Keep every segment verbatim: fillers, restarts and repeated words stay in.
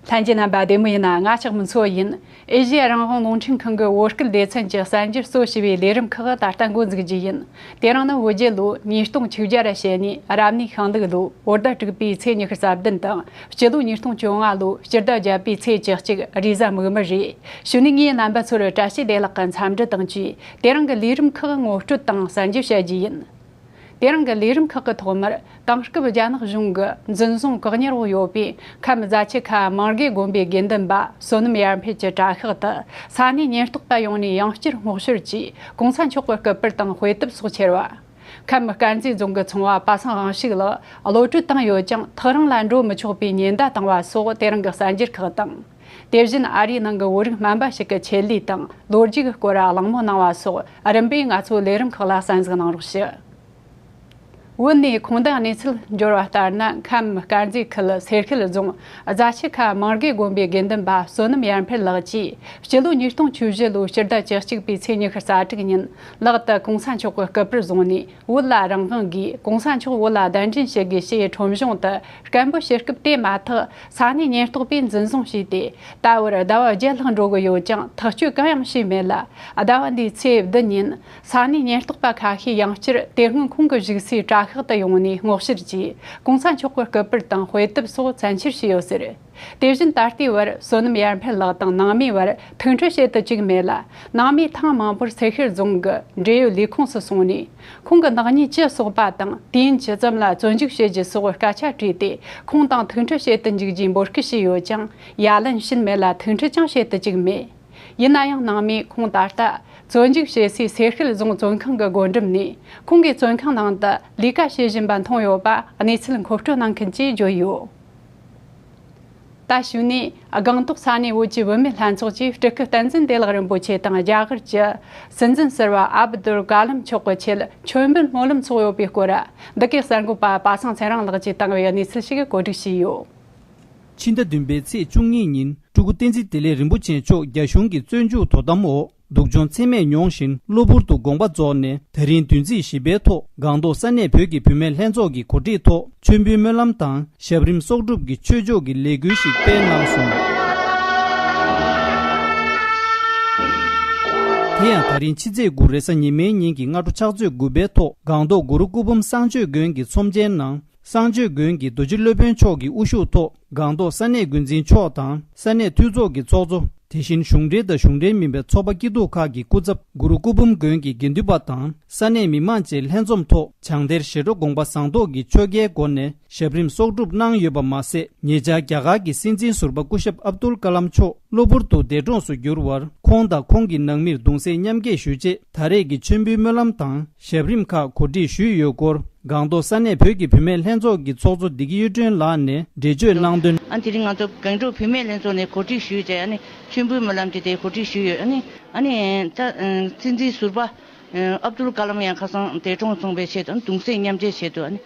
ལྷན་རྒྱས་རྣམ་པ་བདེ་མོ་ཡིན་ན། ང་ལྕགས་མོ་མཚོ་ཡིན། ཨེ་ཤེ་ཡ་རང་དབང་རླུང་འཕྲིན་ཁང་གི་བོད་སྐད་སྡེ་ཚན་གྱི་གསར་འགྱུར་གཙོ་བྱས་པའི་ལས་རིམ་ཁག་ད་ལྟ་འགོ་འཛུགས་རྒྱུ་ཡིན། དེ་རིང་ནི་བོད་རྒྱལ་ལོ་ཉིས་སྟོང་བཅོ་བརྒྱད་ར་བྱས་ནས་རབ་གནས་ཤིང་ལུག་ལོ་བོད་ཟླ་དྲུག་པའི་ཚེས་ཉི་ཤུ་རྩ་བདུན་དང་། སྤྱི་ལོ་ཉིས་སྟོང་བཅོ་ལྔ་ལོ་སྤྱི་ཟླ་བརྒྱད་པའི་ཚེས་བཅུ་གཅིག་རེས་གཟའ་མིག་དམར་རེད། གཞུག་ནས་ངས་རྣམ་པ་ཚོར་བཀྲ་ཤིས་བདེ་ལེགས་ཀྱི་འཚམས་འདྲི་དང་བཅས། དེ་རིང་གི་ལས་རིམ་ཁག་ངོ་སྤྲོད་དང་གསར་འགྱུར་བཤད་རྒྱུ་ཡིན། དེ་རིང་གི་ལས་རིམ་ཁག་གི་ཐོག་མར། དེང་སྐབས་རྒྱ་ནག་གཞུང་གིས་འཛིན་བཟུང་བཀག་ཉར་འོག་ཡོད་པའི་ཁམས་རྫ་ཆུ་ཁ་མང་དགེ་དགོན་པའི་དགེ་འདུན་པ་བསོད་ནམས་ཡར་འཕེལ་གྱི་གྲྭ་ཤག་ཏུ་ས་གནས་ཉེན་རྟོག་པ་ཡོང་ནས་ཡང་བསྐྱར་སྔོག་བཤེར་གྱིས་གོང་ས་མཆོག་གི་སྐུ་པར་དང་དཔེ་དེབ་སོགས་ཁྱེར་བ། ཁམས་དཀར་མཛེས་རྫོང་གི་ཚོང་བ་པ་སངས་དབང་ཕྱུག་ལགས་གློད་གྲོལ་བཏང་ཡོད་ཀྱང་། ཐག་རིང་ལ་འགྲོ་མི་ཆོག་པའི་ཉེན་བརྡ་བཏང་བ་སོགས་དེ་རིང་གི་གསར་འགྱུར་ཁག་དང་། དེ་བཞིན་ཨ་རིའི་ནང་གི་བོད་རིགས་སྨན་པ་ཞིག་གི་ཆེད་ལས་དང་ལོ་རྒྱུས་ཀྱི་སྐོར་གླེང་མོལ་གནང་བ་སོགས་རིམ་པས་ང་ཚོའི་ལས་རིམ་ཁག་ལ་གསན་གཟིགས་གནང་རོགས་ཞུ། བོད་ནས་ཁུངས་ལྡན་གནས་ཚུལ་འབྱོར་བ་ལྟར་ན། ཁམས་དཀར་མཛེས་ཁུལ་སེར་ཤུལ་རྫོང་རྫ་ཆུ་ཁ་མང་དགེ་དགོན་པའི་དགེ་འདུན་པ་བསོད་ནམས་ཡར་འཕེལ་ལགས་ཀྱིས། སྤྱི་ལོ་ཉིས་སྟོང་བཅུ་བཞི་ལོའི་སྤྱི་ཟླ་བཅུ་གཅིག་པའི་ཚེས་ཉི་ཤུ་རྩ་དྲུག་ཉིན་ལག་ཏུ་གོང་ས་མཆོག་གི་སྐུ་པར་བཟུང་ནས། བོད་ལ་རང་དབང་དགོས། གོང་ས་མཆོག་བོད་ལ་གདན་འདྲེན་བྱེད་དགོས་ཞེས་ཁྲོམ་གཞུང་དུ་སྐད་འབོད་བྱེད་སྐབས། དེ་མ་ཐག་ས་གནས་ཉེན་རྟོག་པས་འཛིན་བཟུང་བྱས་ཏེ། ད་བར་ཟླ་བ་བརྒྱད་ལྷག་འགྲོ་གི་ཡོད་ཀྱང་། ཐག་གཅོད་གང་ཡང་བྱས་མེད་ལ། ཟླ་བ་འདིའི་ཚེས་བདུན་ཉིན་ས་གནས་ཉེན་རྟོག་པ་ཁ་ཤས་ཡང་བསྐྱར་དེ་སྔོན་ཁོང་གི་བཞུགས་སའི་གྲྭ་ཤག་ཏུ་ཡོང་ནས་སྔོག་བཤེར་གྱིས། གོང་ས་མཆོག་གི་སྐུ་པར་དང་དཔེ་དེབ་སོགས་བཙན་འཁྱེར་བྱས་ཡོད་ཟེར། དེ་བཞིན་ད་ལྟའི་བར་བསོད་ནམས་ཡར་འཕེལ་ལགས་དང་ནང་མིའི་བར་ཐུག་འཕྲད་བྱེད་དུ་བཅུག་མེད་ལ། ནང་མིས་ཐེངས་མང་པོར་སེར་ཤུལ་རྫོང་གི་འབྲེལ་ཡོད་ལས་ཁུངས་སུ་སོང་ནས། ཁོང་གི་ནག་ཉེས་ཅི་གསོག་པ་དང་། དུས་ཡུན་ཇི་ཙམ་ལ་བཙོན་འཇུག་བྱེད་རྒྱུ་སོགས་སྐད་ཆ་དྲིས་ཏེ། ཁོང་དང་ཐུག་འཕྲད་བྱེད་དུ་འཇུག་རྒྱུའི་འབོད་སྐུལ་བྱས་ཡོད་ཀྱང་། ཡ་ལན་ཕྱིན་མེད་ལ། ཐུག་འཕྲད་ཀྱང་བྱེད་དུ་བཅུག་མེད། ཡིན་ན་ཡང་ནང་མིས་ཁོང་ད་ལྟ་བཙོན་འཇུག་བྱེད་སའི་སེར་ཤུལ་རྫོང་བཙོན་ཁང་གི་སྒོ་འགྲམ་ནས། ཁོང་གིས་བཙོན་ཁང་ནང་དུ་ལས་ཀ་བྱེད་བཞིན་པ་མཐོང་ཡོད་པ་གནས་ཚུལ་མཁོ་སྤྲོད་གནང་མཁན་གྱིས་བརྗོད་ཡོད། ད་གཞུག་ནས་སྒང་ཏོག་ས་གནས་བོད་ཀྱི་བུད་མེད་ལྷན་ཚོགས་ཀྱིས་སྤྲུལ་སྐུ་བསྟན་འཛིན་བདེ་ལེགས་རིན་པོ་ཆེ་དང་རྒྱ་གར་གྱི་སྲིད་འཛིན་ཟུར་པ་ཨབ་དུལ་ཀ་ལམ་མཆོག་གི་ཆེད་མཆོད་འབུལ་སྨོན་ལམ་ཚོགས་ཡོད་པའི་སྐོར། འདི་གའི་གསར་འགོད་པ་པ་སངས་ཚེ་རིང་ལགས་ཀྱིས་བཏང་བའི་གནས་ཚུལ་ཞིག་གོ་སྒྲིག་བྱས་ཡོད། ཕྱི་ཟླ་བདུན་པའི་ཚེས་བཅུ་གཉིས་ཉིན་སྤྲུལ་སྐུ་བསྟན་འཛིན་བདེ་ལེགས་རིན་པོ་ཆེ་མཆོག་རྒྱ་གཞུང་གི་བཙོན་འཇུག་དོ་དམ་འོག་སྡུག་སྦྱོང་ཚད་མེད་མྱོང་བཞིན་གློ་བུར་དུ་དགོངས་པ་རྫོགས་ནས། ད་རིང་བདུན་ཚེས་བཞི་པའི་ཐོག་སྒང་ཏོག་ས་གནས་བོད་ཀྱི་བུད་མེད་ལྷན་ཚོགས་ཀྱི་གོ་སྒྲིག་ཐོག་མཆོད་འབུལ་སྨོན་ལམ་དང་ཞབས་རིམ་གསོག་སྒྲུབ་ཀྱི་ཆོས་ཕྱོགས་ཀྱི་ལས་འགུལ་ཞིག་སྤེལ་གནང་སོང་། དེ་ཡང་ད་རིང་ཕྱི་ཚེས་དགུ་རེས་གཟའ་ཉི་མའི་ཉིན་གྱི་སྔ་དྲོ་ཕྱག་ཚོད་དགུ་པའི་ཐོག་སྒང་ཏོག་གུ་རུ་སྐུ་འབུམ་གསང་སྤྱོད་དགོན་གྱི་ཚོམས་ཆེན་ནང་། གསང་སྤྱོད་དགོན་གྱི་རྡོ་རྗེ་སློབ་དཔོན་མཆོག་གི་དབུ་བཞུགས་ཐོག་སྒང་ཏོག་ས་གནས་འགོ་འཛིན་མཆོག་དང་ས་གནས་འཐུས་ཚོགས་ཀྱི་ཚོགས་གཙོ། དེ་བཞིན་གཞུང་འབྲེལ་དང་གཞུང་འབྲེལ་མིན་པའི་ཚོགས་པ་སྐྱིད་སྡུག་ཁག་གི་སྐུ་ཚབ། གུ་རུ་སྐུ་འབུམ་དགོན་གྱི་དགེ་འདུན་པ་དང་ས་གནས་མི་མང་བཅས་ལྷན་འཛོམས་ཐོག་བྱང་གཏེར་ཞི་ཁྲོ་དགོངས་པ་ཟངས་མདོག་གི་ཆོ་གའི་སྒོ་ནས་ཞབས་རིམ་གསོག་སྒྲུབ་གནང་ཡོད་པ་མ་ཟད། ཉེ་ཆར་རྒྱ་གར་གྱི་སྲིད་འཛིན་ཟུར་པ་སྐུ་ཞབས་ཨབ་དུལ་ཀ་ལམ་མཆོག་གློ་བུར་དུ་འདས་གྲོངས་སུ་གྱུར་བར། ཁོང་དང་ཁོང་གི་ནང་མིར་གདུང་སེམས་མཉམ་སྐྱེད་ཞུ་ཆེད། ད་རེས་ཀྱི་མཆོད་འབུལ་སྨོན་ལམ་དང་ཞབས་རིམ་ཁག་གོ་སྒྲིག་ཞུས་ཡོད་སྐོར། སྒང་ཏོག་ས་གནས་བོད་ཀྱི་བུད་མེད་ལྷན་ཚོགས་ཀྱི་ཚོགས་གཙོ་བདེ་སྐྱིད་གཡུ་སྒྲོན་ལགས་ནས་འགྲེལ་བརྗོད་གནང་དོན། ཨ་དེ་རིང་ང་ཚོ་སྒང་ཏོག་བུད་མེད་ལྷན་ཚོགས་ནས་གོ་སྒྲིག་ཞུས་བྱས། ཨ་ནི་མཆོད་འབུལ་སྨོན་ལམ་དེ་དེ་གོ་སྒྲིག་ཞུས་ཡོད། ཨ་ནི་ཨ་ནི་ད་སྲིད་འཛིན་ཟུར་པ་ཨབ་དུལ་ཀ་ལམ་ཡང་ཁ་སང་འདས་གྲོངས་སོང་བའི་ཆེད་དུ། ཨ་ནི་གདུང་སེམས་མཉམ་སྐྱེད་ཆེད་དུ། ཨ་ནི་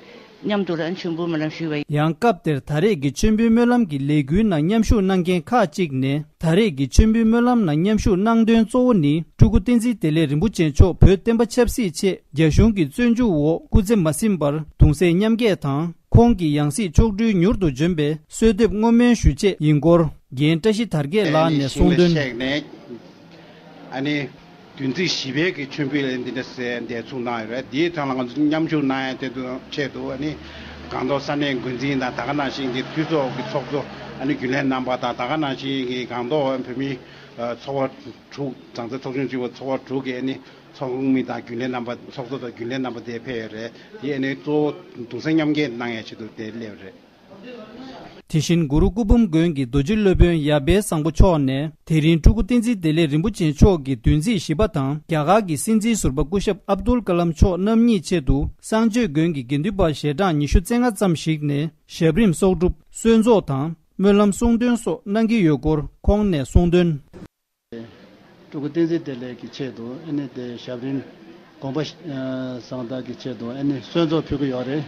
མཉམ་དུ་ལ་མཆོད་འབུལ་སྨོན་ལམ་ཞུས་པ་ཡིན། ཡང་སྐབས་དེར་ད་རེས་ཀྱི་མཆོད་འབུལ་སྨོན་ལམ་གྱི་ལས་འགུལ་ནང་མཉམ་ཞུགས་གནང་མཁན་ཁག་ཅིག་ནས། ད་རེས་ཀྱི་མཆོད་འབུལ་སྨོན་ལམ་ནང་མཉམ་ཞུགས་གནང་དོན་གཙོ་བོ་ནི། སྤྲུལ་སྐུ་བསྟན་འཛིན་བདེ་ལེགས་རིན་པོ་ཆེ་མཆོག་བོད་བསྟན་པ་ཆབ་སྲིད་ཆེད་རྒྱ་གཞུང་གི་བཙོན་འཇུག་འོག་སྐུ་ཚེ་མ་ཟིན་པར་གདུང་སེམས་མཉམ་སྐྱེད་དང་། ཁོང་གི་ཡང་སྲིད་མཆོག་སྤྲུལ་མྱུར་དུ་འབྱོན་པའི་གསོལ་འདེབས་བསྔོ་སྨོན་ཞུ་ཆེད་ཡིན་སྐོར། རྒན་བཀྲ་ཤིས་དར་རྒྱས་ལགས་ནས་གསུངས་དོན། ཨ་ནི་བདུན་ཚིགས་བཞི་པའི་གི་མཆོད་འབུལ་ལས་འདི་འདྲ་ཟེར་འདས་ཚུགས་གནང་ཡོད་རེད། དེའི་ཐད་ལ་ང་ཚོ་མཉམ་ཞུགས་གནང་ཡ་དེ་དུ་ཆེད་དུ། ཨ་ནི་སྒང་ཏོག་ས་གནས་འགོ་འཛིན་དང་། ད་ག་ནང་བཞིན་གྱི་འཐུས་ཚོགས་ཀྱི་ཚོགས་གཙོ། ཨ་ནི་རྒྱུན་ལས་རྣམ་པ་དང་། ད་ག་ནང་བཞིན་གྱི་སྒང་ཏོག་བོད་མིའི་ཚོགས་པ་དྲུག་བྱང་རྩེ་ཚོགས་ཆུང་གཅིག་པ་ཚོགས་པ་དྲུག་གི་ཨ་ནི་ཚོགས་མི་དང་རྒྱུན་ལས་རྣམ་པ། ཚོགས་གཙོ་དང་རྒྱུན་ལས་རྣམ་པ་དེ་ཕེབས་ཡོད་རེད། དེ་ཨ་ནི་གཙོ་བོ་གདུང་སེམས་མཉམ་སྐྱེད་གནང་ཡ་ཆེད་དུ་དེ་སླེབས་རེད། དེ་བཞིན་གུ་རུ་སྐུ་འབུམ་དགོན་གྱི་རྡོ་རྗེ་སློབ་དཔོན་ཡར་འཕེལ་བཟང་པོ་མཆོག་ནས། དེ་རིང་སྤྲུལ་སྐུ་བསྟན་འཛིན་བདེ་ལེགས་རིན་པོ་ཆེ་མཆོག་གི་བདུན་ཚིགས་བཞི་པ་དང་རྒྱ་གར་གྱི་སྲིད་འཛིན་ཟུར་པ་སྐུ་ཞབས་ཨབ་དུལ་ཀ་ལམ་མཆོག་རྣམ་གཉིས་ཆེད་དུ་གསང་སྤྱོད་དགོན་གྱི་དགེ་འདུན་པ་ཞལ་གྲངས་ཉི་ཤུ་རྩ་ལྔ་ཙམ་ཞིག་ནས་ཞབས་རིམ་གསོག་སྒྲུབ། གསོལ་ཚོགས་དང་སྨོན་ལམ་གསུང་འདོན་སོགས་གནང་གི་ཡོད་སྐོར་ཁོང་ནས་གསུངས་དོན། སྤྲུལ་སྐུ་བསྟན་འཛིན་བདེ་ལེགས་ཀྱི་ཆེད་དུ་ཨ་ནི་དེ་ཞབས་རིམ་དགོངས་པ་བཟང་དག་གི་ཆེད་དུ་ཨ་ནི་གསོལ་ཚོགས་ཕུལ་གྱི་ཡོད་རེད།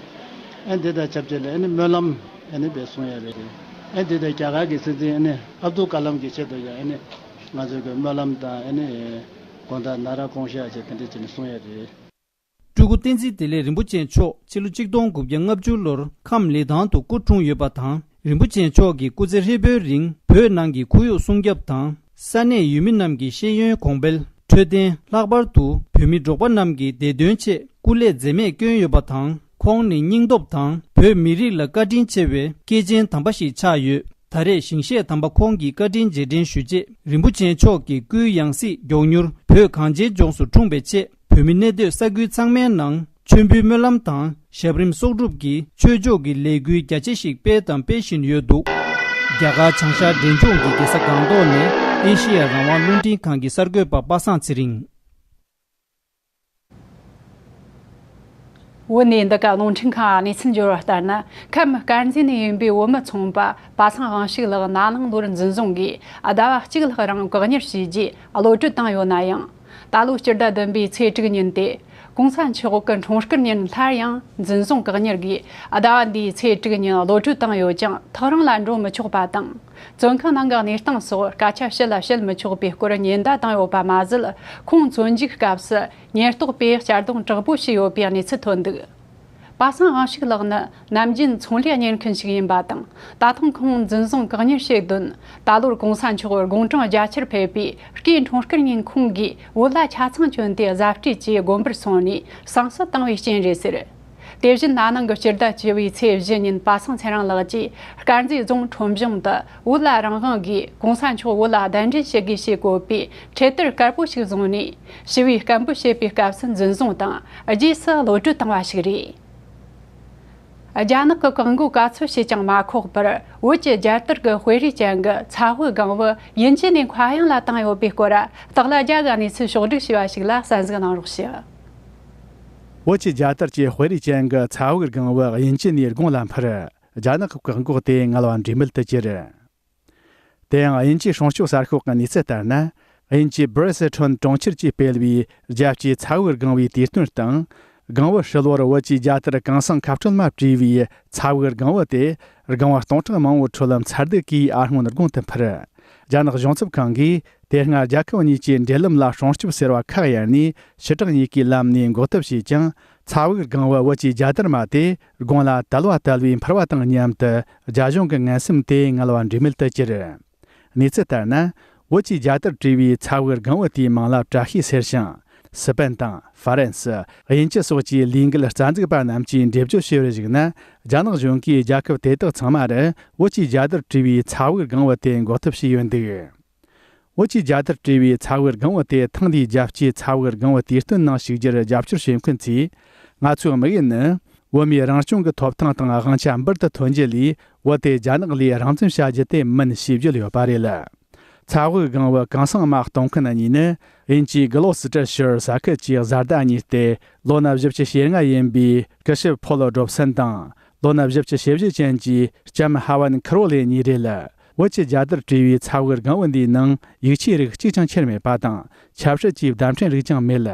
ཨ་ནི་དེ་དང་ཆབས་ཅིག་ལ་ཨ་ནི་སྨོན་ལམ་ཨ་ནི་དཔེ་གསུང་ཡ་རེད། ཨ་ནི་དེ་དང་རྒྱ་གར་གྱི་སྲིད་འཛིན་ཨ་ནི་ཨབ་དུལ་ཀ་ལམ་གྱི་ཆེད་དུ་ཡང་ཨ་ནི་ང་ཚོའི་གི་སྨོན་ལམ་དང་། ཨ་ནི་དགོང་དག་ན་ར་དགོངས་བཞེས་བྱས་དེ་འདྲ་བྱས་ནས་གསུང་ཡ་རེད། སྤྲུལ་སྐུ་བསྟན་འཛིན་བདེ་ལེགས་རིན་པོ་ཆེ་མཆོག་ཕྱི་ལོ་ཆིག་སྟོང་དགུ་བརྒྱ་ལྔ་བཅུ་ལོར་ཁམས་ལི་ཐང་དུ་སྐུ་འཁྲུངས་ཡོད་པ་དང་ རིན་པོ་ཆེ་མཆོག་གིས་སྐུ་ཚེ་ཧྲིལ་པོའི་རིང་བོད་ནང་གི་ཁོར་ཡུག་སྲུང་སྐྱོབ་དང་། ས་གནས་ཡུལ་མི་རྣམས་ཀྱི་ཤེས་ཡོན་གོང་འཕེལ། འཕྲོད་བསྟེན། ལྷག་པར་དུ་བོད་མི་འབྲོག་པ་རྣམས་ཀྱི་བདེ་དོན་ཆེད་སྐུ་ལས་འཛེམས་མེད་བསྐྱོན་ཡོད་པ་དང་། ཁོང་ནི་སྙིང་སྟོབས་དང་བོད་མི་རིགས་ལ་བཀའ་དྲིན་ཆེ་བའི་སྐྱེས་ཆེན་དམ་པ་ཞིག་ཆགས་ཡོད། ད་རེས་ཞིང་གཤེགས་དམ་པ་ཁོང་གི་བཀའ་དྲིན་རྗེས་དྲན་ཞུ་ཆེད། རིན་པོ་ཆེ་མཆོག་གི་སྐུའི་ཡང་སྲིད་མགྱོགས་མྱུར་བོད་གངས་ཅན་ལྗོངས་སུ་འཁྲུངས་པའི་ཆེད། བོད་མི་གནས་སྡོད་ས་ཁུལ་ཚང་མའི་ནང་མཆོད་འབུལ་སྨོན་ལམ་དང་ཞབས་རིམ་གསོག་སྒྲུབ་ཀྱི་ཆོས་ཕྱོགས་ཀྱི་ལས་འགུལ་རྒྱ་ཆེ་ཞིག་སྤེལ་དང་སྤེལ་བཞིན་ཡོད་འདུག། རྒྱ་གར་བྱང་ཤར་འབྲས་ལྗོངས་ཀྱི་རྒྱལ་ས་སྒང་ཏོག་ནས་ཨེ་ཤི་ཡ་རང་དབང་རླུང་འཕྲིན་ཁང་གི་གསར་འགོད་པ་པ་སངས་ཚེ་རིང་། བོད་ནས་འདི་ག་རླུང་འཕྲིན་ཁང་གནས་ཚུལ་འབྱོར་བ་ལྟར་ན། ཁམས་དཀར་མཛེས་ནས་ཡིན་པའི་བོད་མི་ཚོང་པ་པ་སངས་དབང་ཕྱུག་ལགས་ན་ནིང་ལོར་འཛིན་བཟུང་གིས་ཟླ་བ་གཅིག་ལྷག་རིང་བཀག་ཉར་བྱས་རྗེས་གློད་གྲོལ་བཏང་ཡོད་ན་ཡང་། ད་ལོའི་སྤྱི་ཟླ་བདུན་པའི་ཚེས་དྲུག་ཉིན་ཏེ། གོང་ས་མཆོག་གི་འཁྲུངས་སྐར་ཉིན་སླར་ཡང་འཛིན་བཟུང་བཀག་ཉར་གིས་ཟླ་བ་འདིའི་ཚེས་དྲུག་ཉིན་གློད་གྲོལ་བཏང་ཡོད་ཀྱང་ཐག་རིང་ལ་འགྲོ་མི་ཆོག་པ་དང་། བཙོན་ཁང་ནང་གི་གནས་སྟངས་སོགས་སྐད་ཆ་ཕྱི་ལ་བཤད་མི་ཆོག་པའི་སྐོར་ཉེན་བརྡ་བཏང་ཡོད་པ་མ་ཟད། ཁོང་བཙོན་འཇུག་སྐབས་སུ་ཉེན་རྟོག་པས་གཅར་རྡུང་དྲག་པོ་བྱས་ཡོད་པའི་གནས་ཚུལ་ཐོན་འདུག། པ་སངས་དབང་ཕྱུག་ལགས་ནི་ནམ་རྒྱུན་ཚོང་ལས་གཉེར་མཁན་ཞིག་ཡིན་པ་དང་། ད་ཐེངས་ཁོང་འཛིན་བཟུང་བཀག་ཉར་བྱས་དོན། ད་ལོར་གོང་ས་མཆོག་དགུང་གྲངས་བརྒྱད་ཅུར་ཕེབས་པའི་སྐུའི་འཁྲུངས་སྐར་ཉིན་ཁོང་གིས་བོད་ལ་ཆ་ཚང་བསྐྱོན་ཏེ་གཟབ་སྤྲས་ཀྱིས་དགོན་པར་སོང་ནས་བསང་གསོལ་བཏང་བའི་རྐྱེན་རེད་ཟེར། དེ་བཞིན་ན་ནིང་གི་སྤྱི་ཟླ་བཅུ་བའི་ཚེས་བཞི་ཉིན་པ་སངས་ཚེ་རིང་ལགས་ཀྱིས་དཀར་མཛེས་རྫོང་ཁྲོམ་གཞུང་དུ་བོད་ལ་རང་དབང་དགོས། གོང་ས་མཆོག་བོད་ལ་གདན་འདྲེན་བྱེད་དགོས་ཞེས་བཀོད་པའི་འཕྲེད་དར་དཀར་པོ་ཞིག་བཟུང་ནས། ཞི་བའི་སྐད་འབོད་བྱེད་པའི་སྐབས་སུ་འཛིན་བཟུང་དང་རྗེས་སུ་གློད་གྲོལ་བཏང་བ་ཞིག་རེད། རྒྱ་ནག་གི་བཀག་འགོག་ག་ཚོད་བྱས་ཀྱང་མ་ཁོག་པར། བོད་ཀྱི་རྒྱལ་དར་གྱི་དཔེ་རིས་ཅན་གྱི་ཚ་བོའི་སྒང་བུ་དབྱིན་ཇི་ནས་མཁའ་དབྱིངས་ལ་བཏང་ཡོད་པའི་སྐོར། སྟག་ལྷ་རྒྱལ་གྱི་གནས་ཚུལ་ཕྱོགས་བསྒྲིགས་བྱས་པ་ཞིག་ལ་གསན་གཟིགས་གནང་རོགས་ཞུ། བོད་ཀྱི་རྒྱལ་དར་གྱི་དཔེ་རིས་ཅན་གྱི་ཚ་བོའི་སྒང་བུ་དབྱིན་ཇི་ནས་དགུང་ལ་འཕུར། རྒྱ་ནག་གི་བཀག་འགོག་དེ་ངལ་བ་འབྲས་མེད་དུ་གྱུར། དེ་ཡང་དབྱིན་ཇིའི་སྲུང་སྐྱོབ་གསར་ཤོག་གི་གནས་ཚུལ་ལྟར་ན། དབྱིན་ཇིའི་སྦི་རི་སི་ཁྲོན་གྲོང་ཁྱེར་གྱིས་སྤེལ་བའི་རྒྱལ་སྤྱིའི་ཚ་བོའི་སྒང་བུའི་དུས་སྟོན་སྟེང་། སྒང་བུ་ཧྲིལ་བོར་བོད་ཀྱི་རྒྱལ་དར་གང་སང་ཁ་སྤྲོད་མ་བྲིས་པའི་ཚ་བོའི་སྒང་བུ་དེ་སྒང་བུ་སྟོང་ཕྲག་མང་བོའི་ཁྲོད་མཚར་སྡུག་གིས་ཨ་སྔོན་དགུང་དུ་འཕུར། རྒྱ་ནག་གཞུང་ཚབ་ཁང་གིས་དེ་སྔ་རྒྱལ་ཁབ་གཉིས་ཀྱི་འབྲེལ་ལམ་ལ་སྲུང་སྐྱོབ་ཟེར་བ་ཁག་གཡར་ནས་ཕྱི་དྲག་གཉིས་ཀའི་ལམ་ནས་འགོག་ཐབས་བྱས་ཀྱང་། ཚ་བོའི་སྒང་བུ་བོད་ཀྱི་རྒྱལ་དར་མ་དེ་དགུང་ལ་དལ་བ་དལ་བའི་འཕུར་བ་དང་མཉམ་དུ་རྒྱ་གཞུང་གི་ངན་སེམས་དེ་ངལ་བ་འབྲས་མེད་དུ་གྱུར། གནས་ཚུལ་ལྟར་ན། བོད་ཀྱི་རྒྱལ་དར་བྲིས་པའི་ཚ་བོའི་སྒང་བུ་དེའི་མིང་ལ་བཀྲ་ཤིས་ཟེར་ཞིང་། སི་པན་དང་ཧྥ་རན་སི། དབྱིན་ཇི་སོགས་ཀྱི་ལས་འགུལ་རྩ་འཛུགས་པ་རྣམས་ཀྱིས་འགྲེལ་བརྗོད་བྱས་པར་གཞིགས་ན། རྒྱ་ནག་གཞུང་གིས་རྒྱལ་ཁབ་དེ་དག་ཚང་མར་བོད་ཀྱི་རྒྱལ་དར་བྲིས་པའི་ཚ་བོའི་སྒང་བུ་དེ་འགོག་ཐབས་བྱས་ཡོད་འདུག། བོད་ཀྱི་རྒྱལ་དར་བྲིས་པའི་ཚ་བོའི་སྒང་བུ་དེ་ཐེངས་འདིའི་རྒྱལ་སྤྱིའི་ཚ་བོའི་སྒང་བུ་དུས་སྟོན་ནང་ཞུགས་རྒྱུར་རྒྱབ་སྐྱོར་བྱེད་མཁན་ཚོས། ང་ཚོའི་དམིགས་ཡུལ་ནི། བོད་མིའི་རང་སྐྱོང་གི་ཐོབ་ཐང་དང་དབང་ཆ་འབུར་དུ་ཐོན་རྒྱུ་ལས། བོད་དེ་རྒྱ་ནག་ལས་རང་འཛིན་བྱ་རྒྱུ་དེ་མིན་ཞེས་བརྗོད་ཡོད་པ་རེད། ཚ་བོའི་སྒང་བུ་གང་སང་མ་གཏོང་མཁན་གཉིས་ནི། དབྱིན་ཇིའི་གྷི་ལོ་སི་ཊར་ཤར་ས་ཁུལ་གྱི་བཟའ་ཟླ་གཉིས་ཏེ། ལོ་ན་བཞི་བཅུ་ཞེ་ལྔ་ཡིན་པའི་སྐུ་ཞབས་ཕོལ་ཌོབ་སན་དང་། ལོ་ན་བཞི་བཅུ་ཞེ་བཞི་ཅན་གྱི་ལྕམ་ཧ་ཝན་ཁི་རོ་ལེ་གཉིས་རེད། བོད་ཀྱི་རྒྱལ་དར་བྲིས་པའི་ཚ་བོའི་སྒང་བུ་འདིའི་ནང་ཡིག་ཆའི་རིགས་གཅིག་ཀྱང་ཁྱེར་མེད་པ་དང་། ཆབ་སྲིད་ཀྱི་བརྡ་འཕྲིན་རིགས་ཀྱང་མེད།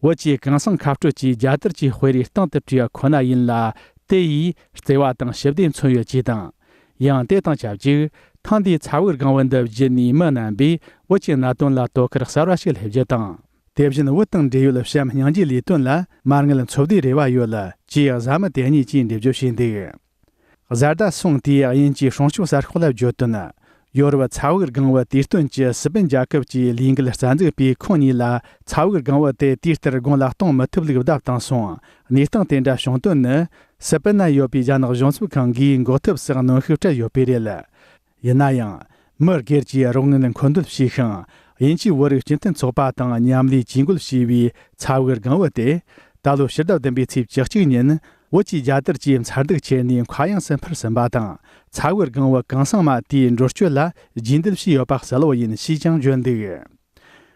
བོད་ཀྱི་གང་སང་ཁ་སྤྲོད་ཀྱི་རྒྱལ་དར་གྱི་དཔེ་རིས་སྟེང་དུ་བྲིས་པ་ཁོ་ན་ཡིན་ལ། དེ་ཡིས་བརྩེ་བ་དང་ཞི་བདེ་མཚོན་ཡོད་ཅེས་དང་། ཡང་དེ་དང་ཆབས་ཅིག་ཐེངས་འདིའི་ཚ་བོའི་སྒང་བུ་འདི་བརྒྱུད་ནས་མི་རྣམས་པས་བོད་ཀྱི་གནད་དོན་ལ་དོ་ཁུར་གསར་བ་ཞིག་སླེབས་རྒྱུ་དང་། དེ་བཞིན་བོད་དང་འབྲེལ་ཡོད་བྱམས་སྙིང་རྗེའི་ལས་དོན་ལ་མ་དངུལ་འཚོལ་བསྡུའི་རེ་བ་ཡོད་ཅེས་བཟའ་མི་དེ་གཉིས་ཀྱིས་འགྲེལ་བརྗོད་བྱས་འདུག། བཟའ་ཟླ་སུང་དེས་དབྱིན་ཇིའི་སྲུང་སྐྱོབ་གསར་ཤོག་ལ་བརྗོད་དོན། ཡོ་རོབ་ཚ་བོའི་སྒང་བུ་དུས་སྟོན་གྱི་སི་པན་རྒྱལ་ཁབ་ཀྱི་ལས་འགུལ་རྩ་འཛུགས་པས་ཁོང་གཉིས་ལ་ཚ་བོའི་སྒང་བུ་དེ་དུས་ལྟར་དགུང་ལ་གཏོང་མི་ཐུབ་ལུགས་བརྡ་བཏང་སོང་། གནས་སྟངས་དེ་འདྲ་བྱུང་དོན་ནི། སི་པན་ན་ཡོད་པའི་རྒྱ་ནག་གཞུང་ཚབ་ཁང་གིས་འགོག་ཐབས་སུ་གནོན་ཤུགས་སྤྲད་ཡོད་པས་རེད། ཡིན་ན་ཡང་། མི་སྒེར་གྱིས་རོགས་དངུལ་མཁོ་འདོན་བྱས་ཤིང་། དབྱིན་ཇིའི་བོད་རིགས་སྤྱི་མཐུན་ཚོགས་པ་དང་མཉམ་ལས་ཇུས་འགོད་བྱས་པའི་ཚ་བོའི་སྒང་བུ་དེ། ད་ལོའི་ཕྱི་ཟླ་བདུན་པའི་ཚེས་བཅུ་གཅིག་ཉིན། བོད་ཀྱི་རྒྱལ་དར་གྱི་མཚར་སྡུག་ཁྱེར་ནས་མཁའ་དབྱིངས་སུ་འཕུར་ཟིན་པ་དང་། ཚ་བོའི་སྒང་བུ་གང་སང་མ་དེའི་འགྲོ་སྐྱོད་ལ་རྒྱུས་འདེད་བྱས་ཡོད་པ་གསལ་བོ་ཡིན་ཞེས་ཀྱང་བརྗོད་འདུག།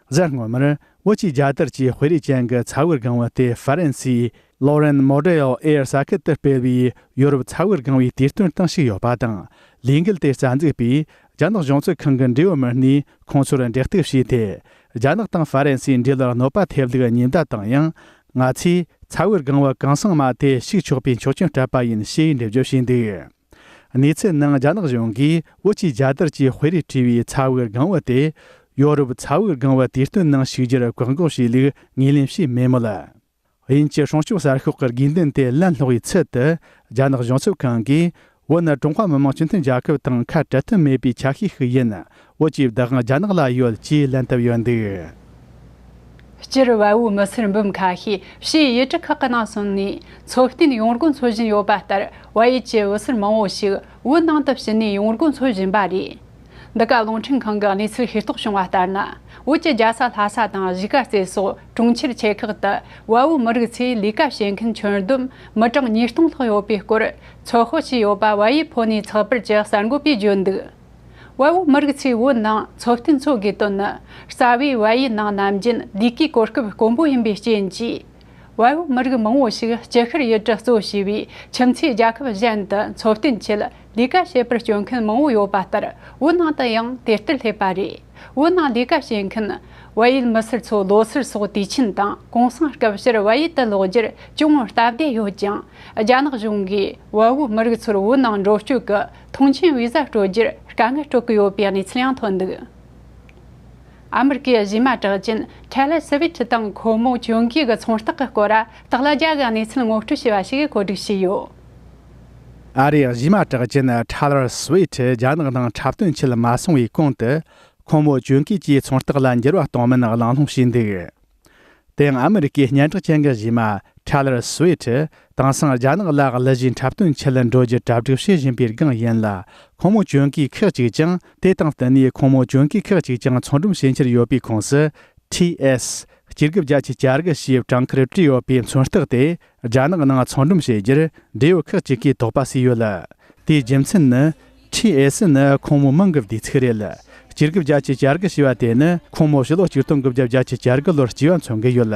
གཟའ་སྔོན་མར། བོད་ཀྱི་རྒྱལ་དར་གྱི་དཔེ་རིས་ཅན་གྱི་ཚ་བོའི་སྒང་བུ་དེ་ཧྥ་རན་སིའི་ལོ་རེན་མོ་ཌེ་ཨེར་ས་ཁུལ་དུ་སྤེལ་བའི་ཡོ་རོབ་ཚ་བོའི་སྒང་བུའི་དུས་སྟོན་སྟེང་ཞུགས་ཡོད་པ་དང་། ལས་འགུལ་དེ་རྩ་འཛུགས་པས་རྒྱ་ནག་གཞུང་ཚབ་ཁང་གི་འབྲེལ་ཡོད་མི་སྣས་ཁོང་ཚོར་འབྲེལ་གཏུག་བྱས་ཏེ། རྒྱ་ནག་དང་ཧྥ་རན་སིའི་འབྲེལ་བར་གནོད་པ་ཐེབས་ལུགས་ཉེན་བརྡ་བཏང་ཡང་། ང་ཚོས་ཚ་བོའི་སྒང་བུ་གང་སང་མ་དེ་ཞུགས་ཆོག་པའི་ཆོག་མཆན་སྤྲད་པ་ཡིན་ཞེས་འགྲེལ་བརྗོད་བྱས་འདུག། གནས་ཚུལ་ནང་རྒྱ་ནག་གཞུང་གིས་བོད་ཀྱི་རྒྱལ་དར་གྱི་དཔེ་རིས་བྲིས་པའི་ཚ་བོའི་སྒང་བུ་དེ། ཡོ་རོབ་ཚ་བོའི་སྒང་བུ་དུས་སྟོན་ནང་ཞུགས་རྒྱུར་བཀག་འགོག་བྱས་ལུགས་ངོས་ལེན་བྱས་མེད་མོད། དབྱིན་ཇི་སྲུང་སྐྱོབ་གསར་ཤོག་གི་དགོས་འདུན་དེ་ལན་སློག་པའི་ཚུལ་དུ། རྒྱ་ནག་གཞུང་ཚབ་ཁང་གིས། བོད་ནི་ཀྲུང་ཧྭ་མི་དམངས་སྤྱི་མཐུན་རྒྱལ་ཁབ་དང་ཁ་བྲལ་ཐབས་མེད་པའི་ཆ་ཤས་ཤིག་ཡིན། བོད་ཀྱི་བདག་དབང་རྒྱ་ནག་ལ་ཡོད་ཅེས་ལན་བཏབ་ཡོད་འདུག། སྤྱིར་བལ་བོའི་མི་སེར་འབུམ་ཁ་ཤས་ཕྱིའི་ཡུལ་གྲུ་ཁག་གི་ནང་སོང་ནས་འཚོ་རྟེན་ཡོང་སྒོ་འཚོལ་བཞིན་ཡོད་པ་ལྟར། བལ་ཡུལ་གྱི་བོད་སེར་མང་བོ་ཞིག་བོད་ནང་དུ་ཕྱིན་ནས་ཡོང་སྒོ་འཚོལ་བཞིན་པ་རེད། འདི་ག་རླུང་འཕྲིན་ཁང་གིས་གནས་ཚུལ་ཤེས་རྟོགས་བྱུང་བ་ལྟར་ན། བོད་ཀྱི་རྒྱལ་ས་ལྷ་ས་དང་གཞིས་ཀ་རྩེ་སོགས་གྲོང་ཁྱེར་ཆེ་ཁག་ཏུ་བལ་བོའི་མི་རིགས་ཚོས་ལས་ཀ་བྱེད་མཁན་ཁྱོན་བསྡོམས་མི་གྲངས་ཉིས་སྟོང་ལྷག་ཡོད་པའི་སྐོར་ཚོད་དཔག་བྱས་ཡོད་པ་བལ་ཡུལ་ཕོ་ཉའི་ཚགས་པར་གྱི་གསར་འགོད་པས་བརྗོད་འདུག། བལ་བོའི་མི་རིགས་ཚོས་བོད་ནང་འཚོ་རྟེན་འཚོལ་དགོས་དོན་ནི། རྩ་བའི་བལ་ཡུལ་ནང་ནམ་རྒྱུན་ལས་ཀའི་གོ་སྐབས་དཀོན་པོ་ཡིན་པའི་རྐྱེན་གྱིས། བལ་བོའི་མི་རིགས་མང་བོ་ཞིག་ལྕི་ཤར་ཡུལ་གྲུ་གཙོ་བྱས་པའི་ཁྱིམ་མཚེས་རྒྱལ་ཁབ་གཞན་དུ་འཚོ་རྟེན་ཆེད་ལས་ཀ་བྱེད་པར་བསྐྱོད་མཁན་མང་བོ་ཡོད་པ་ལྟར། བོད་ནང་དུ་ཡང་དེ་ལྟར་སླེབས་པ་རེད། བོད་ནང་ལས་ཀ་བྱེད་མཁན་བལ་ཡུལ་མི་སེར་ཚོ་ལོ་སར་སོགས་དུས་ཆེན་དང་གུང་སེང་སྐབས་ཕྱིར་བལ་ཡུལ་དུ་ལོག་རྒྱུར་ཅུང་སྟབས་བདེ་ཡོད་ཀྱང་། རྒྱ་ནག་གཞུང་གིས་བལ་བོའི་མི་རིགས་ཚོར་བོད་ནང་འགྲོ་སྐྱོད་ཀྱི་ཐོངས་མཆན་བི་ཟ་སྤྲོད་རྒྱུར་དཀའ་ངལ་སྤྲོད་ཀྱི་ཡོད་པའི་གནས་ཚུལ་ཡང་ཐོན་འདུག། ཨ་མེ་རི་ཀའི་གཞས་མ་གྲགས་ཅན་ཊེ་ལར་སི་ཝིཕ་ཊི་དང་ཁོ་མོ་ཅོན་ཀི་གི་མཚུངས་རྟགས་ཀྱི་སྐོར་སྟག་ལྷ་རྒྱལ་གྱི་གནས་ཚུལ་ངོ་སྤྲོད་བྱས་པ་ཞིག་གིས་གོ་སྒྲིག་བྱས་ཡོད། ཨ་རིའི་གཞས་མ་གྲགས་ཅན་ཊེ་ལར་སི་ཝིཕ་ཊི་རྒྱ་ནག་ནང་འཁྲབ་སྟོན་ཆེད་མ་སོང་བའི་གོང་དུ། ཁོ་མོ་ཅོན་ཀི་གྱི་མཚུངས་རྟགས་ལ་འགྱུར་བ་གཏོང་མིན་གླེང་སློང་བྱས་འདུག། དེ་ཡང་ཨ་མེ་རི་ཀའི་སྙན་གྲགས་ཅན་གྱི་གཞས་མ་ཊེ་ལར་སི་ཝིཕ་ཊི་དེང་སང་རྒྱ་ནག་ལ་གླུ་གཞས་འཁྲབ་སྟོན་ཆེད་འགྲོ་རྒྱུ་གྲ་སྒྲིག་བྱེད་བཞིན་པའི་སྒང་ཡིན་ལ། ཁོ་མོ་ཅོན་ཀི་ཁག་ཅིག་ཀྱང་དེ་དང་བསྟུན་ནས་ཁོ་མོ་ཅོན་ཀི་ཁག་ཅིག་ཀྱང་མཚོ་འགྲམ་ཕྱིན་འཆར་ཡོད་པའི་ཁོངས་སུ། ཊི་ཨེསི་དཀྱིལ་དབུས་རྒྱ་ཆེ་བྱ་དགའ་ཞེས་བྲང་ཁར་བྲིས་ཡོད་པའི་མཚོན་རྟགས་དེ་རྒྱ་ནག་ནང་མཚོ་འགྲམ་བྱེད་རྒྱུར་འབྲེལ་ཡོད་ཁག་ཅིག་གིས་དོགས་པ་བྱས་ཡོད། དེའི་རྒྱུ་མཚན་ནི། ཊི་ཨེསི་ནི་ཁོང་མོའི་མིང་གི་བསྡུས་ཚིག་རེད། དཀྱིལ་དབུས་རྒྱ་ཆེ་བྱ་དགའ་ཞེས་པ་དེ་ནི་ཁོང་མོ་ཕྱི་ལོ་ཆིག་སྟོང་དགུ་བརྒྱ་བརྒྱད་ཅུ་གྱ་དགུ་ལོར་སྐྱེས་པ་མཚོན་གྱི་ཡོད།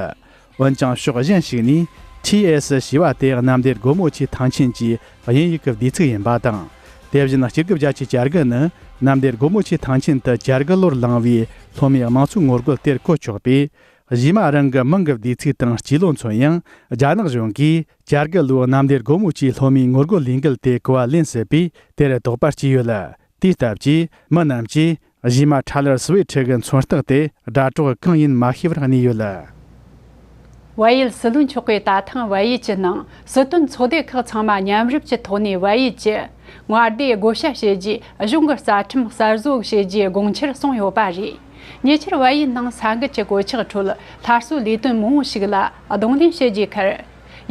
འོན་ཀྱང་ཕྱོགས་གཞན་ཞིག་ནས་ཊི་ཨེསི་ཞེས་པ་དེ་གནམ་བདེ་སྒོ་མོ་ཆེའི་ཐང་ཆེན་གྱི་དབྱིན་ཡིག་གི་བསྡུས་ཚིག་ཡིན་པ་དང་། དེ་བཞིན་དཀྱིལ་དབུས་རྒྱ་ཆེ་བྱ་དགའ་ནི་གནམ་བདེ་སྒོ་མོ་ཆེའི་ཐང་ཆེན་དུ་བྱ་དགའ་ལོར་བླངས་པའི་སློབ་མའི་དམངས་གཙོའི་ངོ་རྒོལ་དེར་བཀོལ་ཆོག་པས། གཞས་མ་རང་གི་མིང་གི་བསྡུས་ཚིག་དང་སྤྱི་ལོ་མཚོན་ཡང་། རྒྱ་ནག་གཞུང་གིས་བྱ་དགའ་ལོའི་གནམ་བདེ་སྒོ་མོ་ཆེའི་སློབ་མའི་ངོ་རྒོལ་ལས་འགུལ་དེ་གོ་བ་ལེན་སྲིད་པས་དེར་དོགས་པ་སྐྱེས་ཡོད། དེའི་སྟབས་ཀྱིས་མི་རྣམས་ཀྱིས་གཞས་མ་ཊེ་ལར་སི་ཝི་ཕྲི་གི་མཚོན་རྟགས་དེ་སྒྲ་སྒྲོག་གང་ཡིན་མ་ཤེས་པར་གནས་ཡོད། བལ་ཡུལ་སྲིད་བློན་མཆོག་གིས་ད་ཐེངས་བལ་ཡུལ་གྱི་ནང་སྲིད་དོན་ཚོགས་སྡེ་ཁག་ཚང་མ་མཉམ་རུབ་ཀྱི་ཐོག་ནས་བལ་ཡུལ་གྱི་མངའ་སྡེ་བགོ་བཤའ་བྱས་རྗེས་གཞུང་གི་རྩ་ཁྲིམས་གསར་བཟོ་བྱས་རྗེས་དགོངས་འཆར་གསུངས་ཡོད་པ་རེད། ཉེ་ཆར་བལ་ཡུལ་ནང་ས་འགུལ་གྱི་གོད་ཆག་ཁྲོད་སླར་གསོའི་ལས་དོན་མང་བོ་ཞིག་ལ་གདོང་ལེན་བྱེད་རྒྱུའི་ཁར།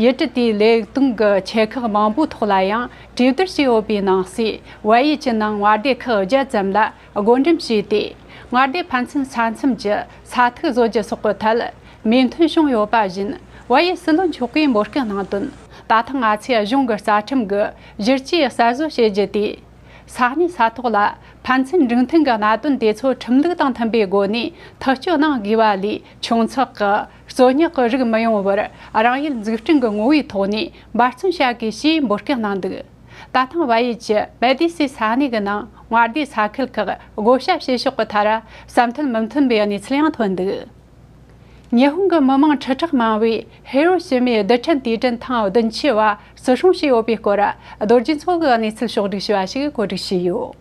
ཡུལ་གྲུ་དེའི་ལས་སྟངས་ཀྱི་ཆེ་ཁག་མང་པོའི་ཐོག་ལ་ཡང་གྲོས་བསྡུར་བྱས་ཡོད་པའི་ནང་གསེས་བལ་ཡུལ་གྱི་ནང་མངའ་སྡེ་ཁག་བརྒྱད་ཙམ་ལ་བགོ་འགྲེམས་བྱས་ཏེ། མངའ་སྡེ་ཕན་ཚུན་ས་མཚམས་ཀྱི་ས་ཐིག་བཟོ་རྒྱུ་སོགས་ཀྱི་ཐད་མོས་མཐུན་བྱུང་ཡོད་པ་བཞིན། བལ་ཡུལ་སྲིད་བློན་མཆོག་གིས་འབོད་སྐུལ་གནང་དོན། ད་ཐེངས་ང་ཚོས་གཞུང་གི་རྩ་ཁྲིམས་ཀྱི་གཞི་རྩའི་གསར་བཟོ་བྱེད་རྒྱུ་དེ། ས་གནས་ས་ཐོག་ལ་ཕན་ཚུན་འགྲིག་མཐུན་གྱི་གནད་དོན་དེ་ཚོ་ཁྲིམས་ལུགས་དང་མཐུན་པའི་སྒོ་ནས་ཐག་གཅོད་གནང་དགོས་པ་ལས། ཆུང་ཚགས་ཀྱི་རྩོད་རྙོག་གི་རིགས་མི་ཡོང་བར་རང་ཡུལ་འཛུགས་སྐྲུན་གྱི་ངོ་བོའི་ཐོག་ནས་འབད་བརྩོན་བྱ་དགོས་ཞེས་འབོད་སྐུལ་གནང་འདུག། ད་ཐེངས་བལ་ཡུལ་གྱི་མེ་ཏི་སི་ས་གནས་ཀྱི་ནང་མངའ་སྡེའི་ས་ཁུལ་ཁག་བགོ་བཤའ་བྱེད་ཕྱོགས་ཀྱི་ཐད་བསམ་འཆར་མི་མཐུན་པའི་གནས་ཚུལ་ཡང་ཐོན་འདུག། ཉི་ཧོང་གི་མི་མང་ཁྲི་ཕྲག་མང་བོས་ཧི་རོ་ཤི་མའི་རྡུལ་ཕྲན་དུས་དྲན་ཐེངས་བདུན་ཅུ་བ་བརྩི་སྲུང་བྱས་ཡོད་པའི་སྐོར་རྡོ་རྗེ་མཚོ་གིས་གནས་ཚུལ་ཕྱོགས་བསྒྲིགས་བྱས་པ་ཞིག་གིས་གོ་སྒྲིག་བྱས་ཡོད།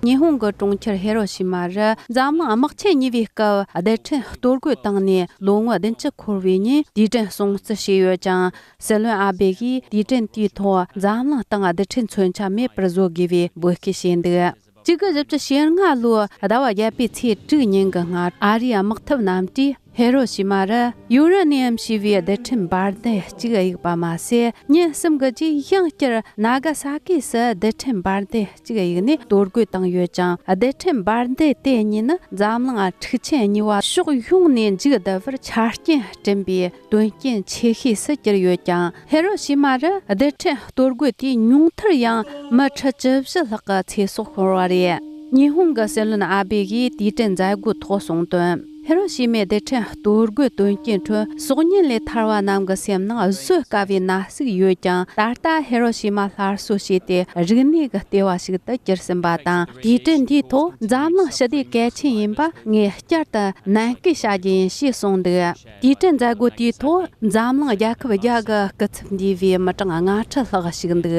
ཉི་ཧོང་གི་གྲོང་ཁྱེར་ཧི་རོ་ཤི་མ་རུ་འཛམ་གླིང་དམག་ཆེན་གཉིས་པའི་སྐབས་རྡུལ་ཕྲན་གཏོར་རྒོལ་བཏང་ནས་ལོ་ངོ་བདུན་ཅུ་འཁོར་བའི་ཉིན་དུས་དྲན་སྲུང་བརྩི་བྱས་ཡོད་ཀྱང་། སྲིད་བློན་ཨ་བྷེ་ཡིས་དུས་དྲན་དེའི་ཐོག་འཛམ་གླིང་སྟེང་རྡུལ་ཕྲན་མཚོན་ཆ་མེད་པར་བཟོ་དགོས་པའི་འབོད་སྐུལ་བྱས་འདུག། གཅིག་དགུ་བཞི་བཅུ་ཞེ་ལྔ་ལོའི་ཟླ་བ་བརྒྱད་པའི་ཚེས་དྲུག་ཉིན་གྱི་སྔ་དྲོ་ཨ་རིའི་དམག་འཐབ་རྣམ་གྲས་ཧེ་རོ་ཤི་མ་རུ་ཡུ་རེ་ནི་ཡམ་ཞེས་པའི་རྡུལ་ཕྲན་འབར་མདེལ་གཅིག་གཡུགས་པ་མ་ཟད། ཉིན་གསུམ་གྱི་རྗེས་ཡང་བསྐྱར་ན་ག་ས་ཀི་སུ་རྡུལ་ཕྲན་འབར་མདེལ་གཅིག་གཡུགས་ནས་གཏོར་རྒོལ་བཏང་ཡོད་ཀྱང་། རྡུལ་ཕྲན་འབར་མདེལ་དེ་གཉིས་ནི་འཛམ་གླིང་འཁྲུག་ཆེན་གཉིས་པ་ཕྱོགས་ཡོངས་ནས་མཇུག་བསྡུ་བར་ཆ་རྐྱེན་བསྐྲུན་པའི་དོན་རྐྱེན་ཆེ་ཤོས་སུ་གྱུར་ཡོད་ཀྱང་། ཧེ་རོ་ཤི་མ་རུ་རྡུལ་ཕྲན་གཏོར་རྒོལ་དེའི་ཉུང་མཐར་ཡང་མི་ཁྲི་བཅུ་བཞི་ལྷག་གི་ཚེ་སྲོག་ཤོར་བ་རེད། ཉི་ཧོང་གི་སྲིད་བློན་ཨ་བྷེ་ཡིས་དུས་དྲན་མཛད་སྒོའི་ཐོག་གསུངས་དོན། ཧེ་རོ་ཤི་མའི་རྡུལ་ཕྲན་གཏོར་རྒོལ་དོན་རྐྱེན་ཁྲོད་སྲོག་ཉེན་ལས་ཐར་བ་རྣམས་ཀྱི་སེམས་ནང་བཟོད་དཀའ་བའི་ན་ཟུག་ཡོད་ཀྱང་། ད་ལྟ་ཧེ་རོ་ཤི་མ་སླར་གསོ་བྱས་ཏེ་རིག་གནས་ཀྱི་ལྟེ་བ་ཞིག་ཏུ་གྱུར་ཟིན་པ་དང་། དུས་དྲན་འདིའི་ཐོག་འཛམ་གླིང་ཞི་བདེ་གལ་ཆེན་ཡིན་པ་ངས་བསྐྱར་དུ་ནན་སྐུལ་བྱ་རྒྱུ་ཡིན་ཞེས་གསུངས་འདུག། དུས་དྲན་མཛད་སྒོ་དེའི་ཐོག་འཛམ་གླིང་རྒྱལ་ཁབ་བརྒྱ་གི་སྐུ་ཚབ་འདུས་པའི་མི་གྲངས་ལྔ་ཁྲི་ལྷག་ཞུགས་འདུག།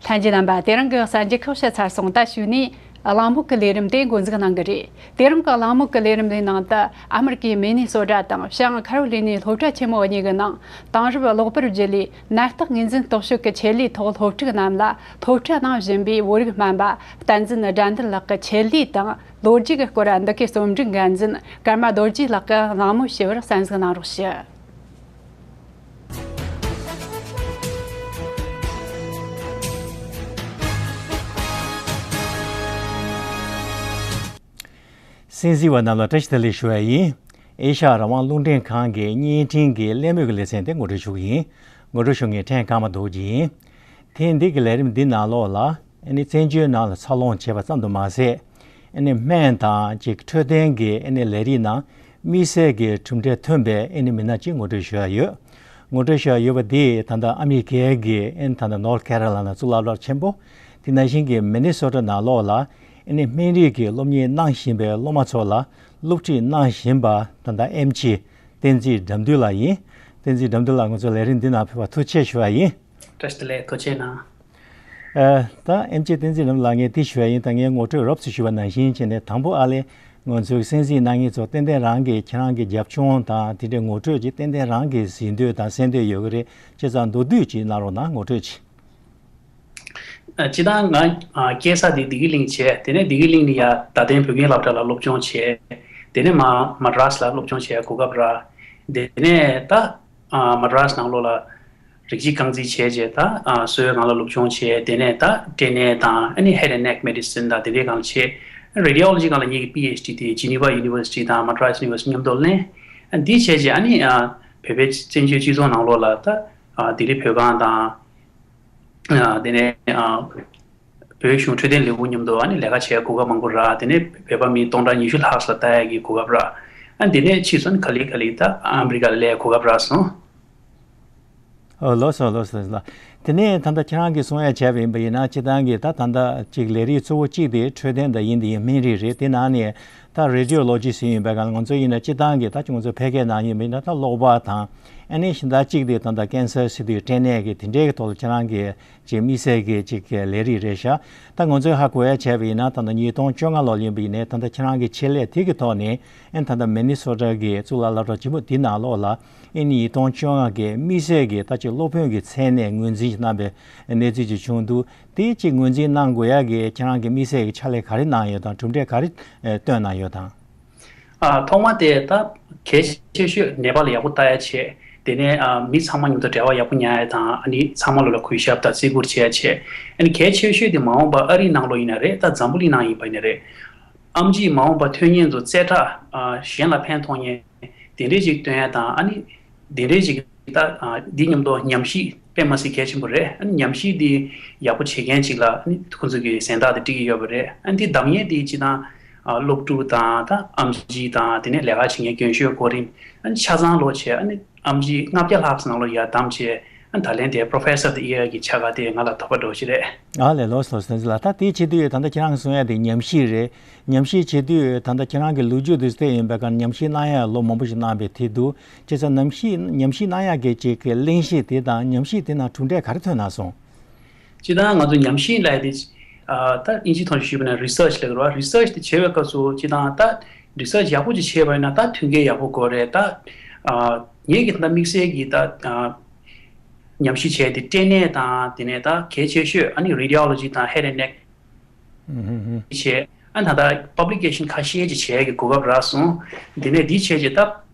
ལྷན་རྒྱས་རྣམ་པ། དེ་རིང་གི་གསར་འགྱུར་ཁག་བཤད་ཚར་སོང་། ད་གཞུག་ནས་ གླེང་མོལ་གྱི་ལས་རིམ་དེ་འགོ་འཛུགས་གནང་གི་རེད། དེ་རིང་གི་གླེང་མོལ་གྱི་ལས་རིམ་དེའི་ནང་དུ། ཨ་མེ་རི་ཀའི་མི་ནི་སོ་ཊ་དང་བྱང་ཁ་རོ་ལི་ནའི་སློབ་གྲྭ་ཆེན་མོ་གཉིས་ཀྱི་ནང་དེང་རབས་གློག་པར་བརྒྱུད་ལས་ནད་རྟགས་ངོས་འཛིན་རྟོག་ཞིབ་ཀྱི་ཆེད་ལས་ཐོག་སློབ་ཕྲུག་རྣམས་ལ་སློབ་ཁྲིད་གནང་བཞིན་པའི་བོད་རིགས་སྨན་པ་བསྟན་འཛིན་དགྲ་འདུལ་ལགས་ཀྱི་ཆེད་ལས་དང་ལོ་རྒྱུས་ཀྱི་སྐོར་འདི་གའི་རྩོམ་སྒྲིག་འགན་འཛིན་ཀརྨ་རྡོ་རྗེ་ལགས་ཀྱིས་གླེང་མོལ་ཞུ་བར་གསན་གཟིགས་གནང་རོགས་ཞུ། གསན་གཟིགས་པ་རྣམས་ལ་བཀྲ་ཤིས་བདེ་ལེགས་ཞུ་བ་ཡིན། ཨེ་ཤ་ཡ་རང་དབང་རླུང་འཕྲིན་ཁང་གི་བརྙན་འཕྲིན་གྱི་གླེང་མོལ་གྱི་ལེ་ཚན་དེ་ངོ་སྤྲོད་ཞུ་གི་ཡིན། ངོ་སྤྲོད་ཞུ་མཁན་ཕྲན་ཀརྨ་རྡོ་རྗེ་ཡིན། ཐེངས་འདི་གི་ལས་རིམ་འདི་ནང་ལོགས་ལ། ཨ་ནི་བཙན་བྱོལ་ནང་ལ་འཚར་ལོངས་བྱས་པ་ཙམ་དུ་མ་ཟད། ཨ་ནི་སྨན་དང་ཅིག་འཕྲོད་བསྟེན་གྱི་ཨ་ནི་ལས་རིགས་ནང་དམིགས་བསལ་གྱི་གྲུབ་འབྲས་ཐོན་པའི་ཨ་ནི་མི་སྣ་གཅིག་ངོ་སྤྲོད་ཞུ་ཡ་ཡོད། ངོ་སྤྲོད་ཞུ་ཡ་ཡོད་པ་འདི་ད་ལྟ་ཨ་མི་རི་ཀའི་གི་ཨ་ནི་ད་ལྟ་ནོར་ཐ་ཁེ་རོ་ལའི་ན་གཙུག་ལག་སློབ་གྲྭ་ཆེན་པོ། དེ་ནང་བཞིན་གྱི་མི་ནི་སོ་ཊ་ནང་ལོགས་ལ་ཨ་ནི་སྨན་རིགས་ཀྱི་སློབ་གཉེར་གནང་བཞིན་པའི་སློབ་མ་ཚོ་ལ་སློབ་ཁྲིད་གནང་བཞིན་པ་ད་ལྟ་ཨེམ་ཆི་བསྟན་འཛིན་དགྲ་འདུལ་ལགས་ཡིན། བསྟན་འཛིན་དགྲ་འདུལ་ལགས་ང་ཚོ་ལས་རིམ་འདི་ནང་ཕེབས་པར་ཐུགས་རྗེ་ཆེ་ཞུ་བ་ཡིན། བཀྲ་ཤིས་བདེ་ལེགས། ཐུགས་རྗེ་གནང་། ཨ། ད་ཨེམ་ཆི་བསྟན་འཛིན་དགྲ་འདུལ་ལགས་ངས་འདི་ཞུ་བ་ཡིན། ད་ངས་ངོ་སྤྲོད་རོབ་ཙམ་ཞུས་པ་ནང་བཞིན་བྱས་ནས་དང་པོ་ཨ་ལས་ང་ཚོའི་གསན་གཟིགས་གནང་མཁན་ཚོ་ཏན་ཏན་རང་གིས་ཁྱེད་རང་གི་རྒྱབ་ལྗོངས་དང་དེ་འདྲའི་ངོ་སྤྲོད་ཅིག་ཏན་ཏན་རང་གིས་གཟིགས་འདོད་དང་གསན་འདོད་ཡོད་ཀྱི་རེད། བྱས་ཙང་མདོར་བསྡུས་ཅིག་གནང་རོགས་གནང་། ངོ་སྤྲོད་ཅིག་ཨ། སྤྱིར་བཏང་ང་ཨ་སྐྱེས་ས་དེ་བདེ་སྐྱིད་གླིང་བྱས། དེ་ནས་བདེ་སྐྱིད་གླིང་ནས་ཡར་རྡ་སྟེང་བོད་ཁྱིམ་སློབ་གྲྭ་ལ་སློབ་སྦྱོང་བྱས། དེ་ནས་མ་མ་ཌ་རཱས་ལ་སློབ་སྦྱོང་བྱས་གོ་སྐབས་རག་དེ་ནས་ད་ཨ་མ་ཌ་རཱས་ནང་ལོགས་ལ་རིགས་གཅིག་རྐང་འཛིན་བྱས་རྗེས་ད་ཨ་གསོ་བའི་སྒང་ལ་སློབ་སྦྱོང་བྱས། དེ་ནས་ད་སྐྲན་ནད་དང་ཨ་ནི་ཧེཌ་ཨེན་ནེག་མེ་ཌི་སིན་དང་དེ་འདྲའི་སྒང་ལ་བྱས། རེ་ཌི་ཡོ་ལོ་ཇི་སྒང་ལ་ངེད་ཀྱི་པི་ཨེཆ་ཌི་དེ་ཇི་ནི་ཝ་ཡུ་ནི་ཝར་སི་ཊི་དང་མ་ཌ་རཱས་ཡུ་ནི་ཝར་སི་ཊི་མཉམ་དུ་ལེན། ཨ་འདི་བྱས་རྗེས་ཨ་ནི་ཨ་བོད་པའི་བཙན་བྱོལ་སྤྱི་ཚོགས་ནང་ལོགས་ལ་ད་ཨ་ལྡི་ལི་བོད་ཁང་དང་། ཨ་དེ་ནས་ཨ་བོད་གཞུང་འཕྲོད་བསྟེན་ལས་ཁུངས་མཉམ་དུ་ཨ་ནི་ལས་ཀ་བྱེད་གོ་སྐབས་མང་པོ་རག་དེ་ནས་བོད་པ་མི་སྟོང་ཕྲག་ཉི་ཤུ་ལྷག་ཙམ་ལ་ལྟ་ཡག་གི་གོ་སྐབས་རག་ཨ་དེ་ནས་ཕྱིས་སུ་ཨ་ནི་ག་ལེ་ག་ལེ་ད་ཨ་མི་རི་ཀ་ལ་སླེབས་གོ་སྐབས་རག་སོང་། ཨོ་ལགས་སོ་ལགས་སོ་ལགས། དེ་ནས་ད་ལྟ་ཁྱེད་རང་གིས་གསུང་ཡ་བྱས་པ་ཡིན་པ་ཡིན་ན་སྤྱིར་བཏང་གི་ད་ད་ལྟ་ཅིག་ལས་རིགས་གཙོ་བོ་གཅིག་དེ་འཕྲོད་བསྟེན་དང་ཡིན་དེ་ཡིན་སྨན་རིགས་རེད། དེ་ནང་ནས་ད་རེ་ཌི་ཡོ་ལོ་ཇི་ཟེར་ཡིན་པའི་སྒང་ལ་ང་ཚོ་ཡིན་ན་སྤྱིར་བཏང་གི་ད་ང་ཚོ་ཕལ་སྐད་ནང་ཡིན་པ་ཡིན་ན་ད་གློ་བ་དང་ཨ་ནི་གཞན་དག་གཅིག་དེ་ད་ལྟ་ཀན་སར་ཟེར་དུས་སྐྲན་ནད་ཀྱི་དེ་འདྲའི་གི་ཐོག་ལ་ཁྱེད་རང་གི་ཅིག་དམིགས་བསལ་གྱི་ཅིག་གི་ལས་རིགས་རེད་ཤག་ད་ང་ཚོས་ཧ་གོ་ཡ་བྱས་པ་ཡིན་ན་ད་ལྟ་ཉིས་སྟོང་བཅོ་ལྔ་ལོ་ཡིན་པ་ཡིན་ནའི་ད་ལྟ་ཁྱེད་རང་གི་ཆེད་ལས་དེ་གི་ཐོག་ནས་ཨ་ནི་ད་ལྟ་མི་ནི་སོ་ཊ་གི་གཙུག་ལག་སློབ་གྲྭ་ཆེན་པོ་འདི་ནང་ལོགས་ལ་ཨ་ནི་ཉིས་སྟོང་བཅོ་ལྔ་གི་དམིགས་བསལ་གྱི་ད་ཅིག་སློབ་དཔོན་གྱི་མཚན་གནས་ངོས་འཛིན་གནང་པའི་གནས་ཚུལ་ཅིག་བྱུང་འདུག་དེ་ཅིག་ངོས་འཛིན་གནང་དགོས་ཡ་གི་ཁྱེད་རང་གི་དམིགས་བསལ་གྱི་ཕྱག་ལས་ག་རེ་གནང་ཡོད་དང་གྲུབ་འབྲས་ག་རེ་བཏོན་གནང་ཡོད་དང་། ཨ་ཐོག་མ་དེ་ད་གལ་ཆེ་ཤོས་ནད་པ་ལ་ཡག་པོ་ལྟ་ཡ་བྱས། དེ་ནས་ཨ་མི་ཚང་མ་མཉམ་དུ་འབྲེལ་བ་ཡག་པོ་ཉར་ཡ་དང་ཨ་ནི་ཚང་མ་ལོ་ལ་གུས་ཞབས་དང་བརྩི་བཀུར་བྱེད་ཡ་བྱས། ཨ་ནི་གལ་ཆེ་ཤོས་དེ་མ་འོངས་པ་ཨ་རིའི་ནང་ལོགས་ཡིན་ན་རེད། ད་འཛམ་བུ་གླིང་ནང་ཡིན་པ་ཡིན་ན་རེད། ཨེམ་ཆི་མ་འོངས་པ་ཐོན་མཁན་ཚོ་རྩེ་གྲས་ཨ་གཞན་ལ་ཕན་ཐོགས་མཁན་དེ་འདྲས་ཅིག་སྟོན་ཡ་དང་ཨ་ནི་དེ་འདྲས་ཅིག་ད་ཨ་འདི་མཉམ་དུ་ཉམས་ཞིབ་དཔེ་མ་སྲིད་གལ་ཆེན་པོ་རེད། ཨ་ནི་ཉམས་ཞིབ་འདི་ཡག་པོ་བྱེད་མཁན་ཅིག་ལ་ཨ་ནི་ཁོང་ཚོ་གི་གཟེངས་རྟགས་དེ་སྤྲད་ཀྱི་ཡོད་པ་རེད། ཨ་ནི་འདི་གདམ་མཁན་དེ་སྤྱིར་བཏང་ཨ་སློབ་ཕྲུག་དང་ད་ཨེམ་ཆི་དང་དེ་ནས་ལས་ཀ་བྱེད་མཁན་རྒན་གཞོན་གོ་རིམ་ཨ་ནི་ཆ་ཚང་ལོ་བྱས་ཨ་ནི་ཨེམ་ཆི་ལྔ་བརྒྱ་ལྷག་ཙམ་ནང་ལོ་ཡར་བདམས་བྱས། ཨ་ནི་ད་ལན་དེ་པོ་རོ་ཕེ་སར་དེ་ཨེ་ཨའི་གི་ཆ་ག་དེ་ང་ལ་ཐོབ་པ་འགྲོ་ཞིག་རེད། ཨ་ལས་ལོས་ལོས་ཟེར་ལ་ད་དེའི་ཆེད་དུ་ད་ལྟ་ཁྱེད་རང་གསུང་ཡ་དེ་ཉམས་ཞིབ་རེད། ཉམས་ཞིབ་བྱེད་དུས་ད་ལྟ་ཁྱེད་རང་གི་ལོ་རྒྱུས་དེ་བལྟས་ཡིན་པའི་ཁར་ཉམས་ཞིབ་གནང་ཡ་ལོ་མང་པོ་ཞིག་གནང་བའི་དེ་འདུག་བྱས་ཙང་ཉམས་ཞིབ་ཉམས་ཞིབ་གནང་ཡ་གི་ཅིག་གི་གླེང་གཞི་དེ་དང་ཉམས་ཞིབ་དེ་ནང་གྲུབ་འབྲས་ག་རེ་ཐོན་གནང་སོང་། སྤྱིར་བཏང་ང་ཚོ་ཉམས་ཞིབ་ལབ་ཡ་དེ་ཨ་ད་དབྱིན་ཇིའི་ཐོག་ནས་ཞུས་པ་ན་རི་སར་ཆི་ལབ་ཀྱི་རེད་བ། རི་སར་ཆི་དེ་བྱེད་པའི་སྐབས་སུ་སྤྱིར་བཏང་ད་རི་སར་ཆི་ཡག་པོ་ཅིག་བྱས་པ་ཡིན་ན་ད་མཐུན་རྐྱེན་ཡག་པོ་དགོས་རེད། ད་ཨ་ངེད་ཀྱི་ད་དམིགས་བསལ་གྱི་ད་ཨ་ཉམས་ཞིབ་བྱས་ཏེ་སྐྲན་ནད་དང་དེ་ནས་ད་གལ་ཆེ་ཤོས་ཨ་ནི་རེ་ཌི་ཡོ་ལོ་ཇི་དང་ཧེཌ་ཨེན་ནེག་བྱས། ཨ་ད་ལྟ་པབ་ལི་ཀེ་ཤན་ཁ་ཤས་ཅིག་བྱས་ཀྱི་གོ་སྐབས་རག་སོང་། དེ་ནས་འདི་བྱས་རྗེས་ད་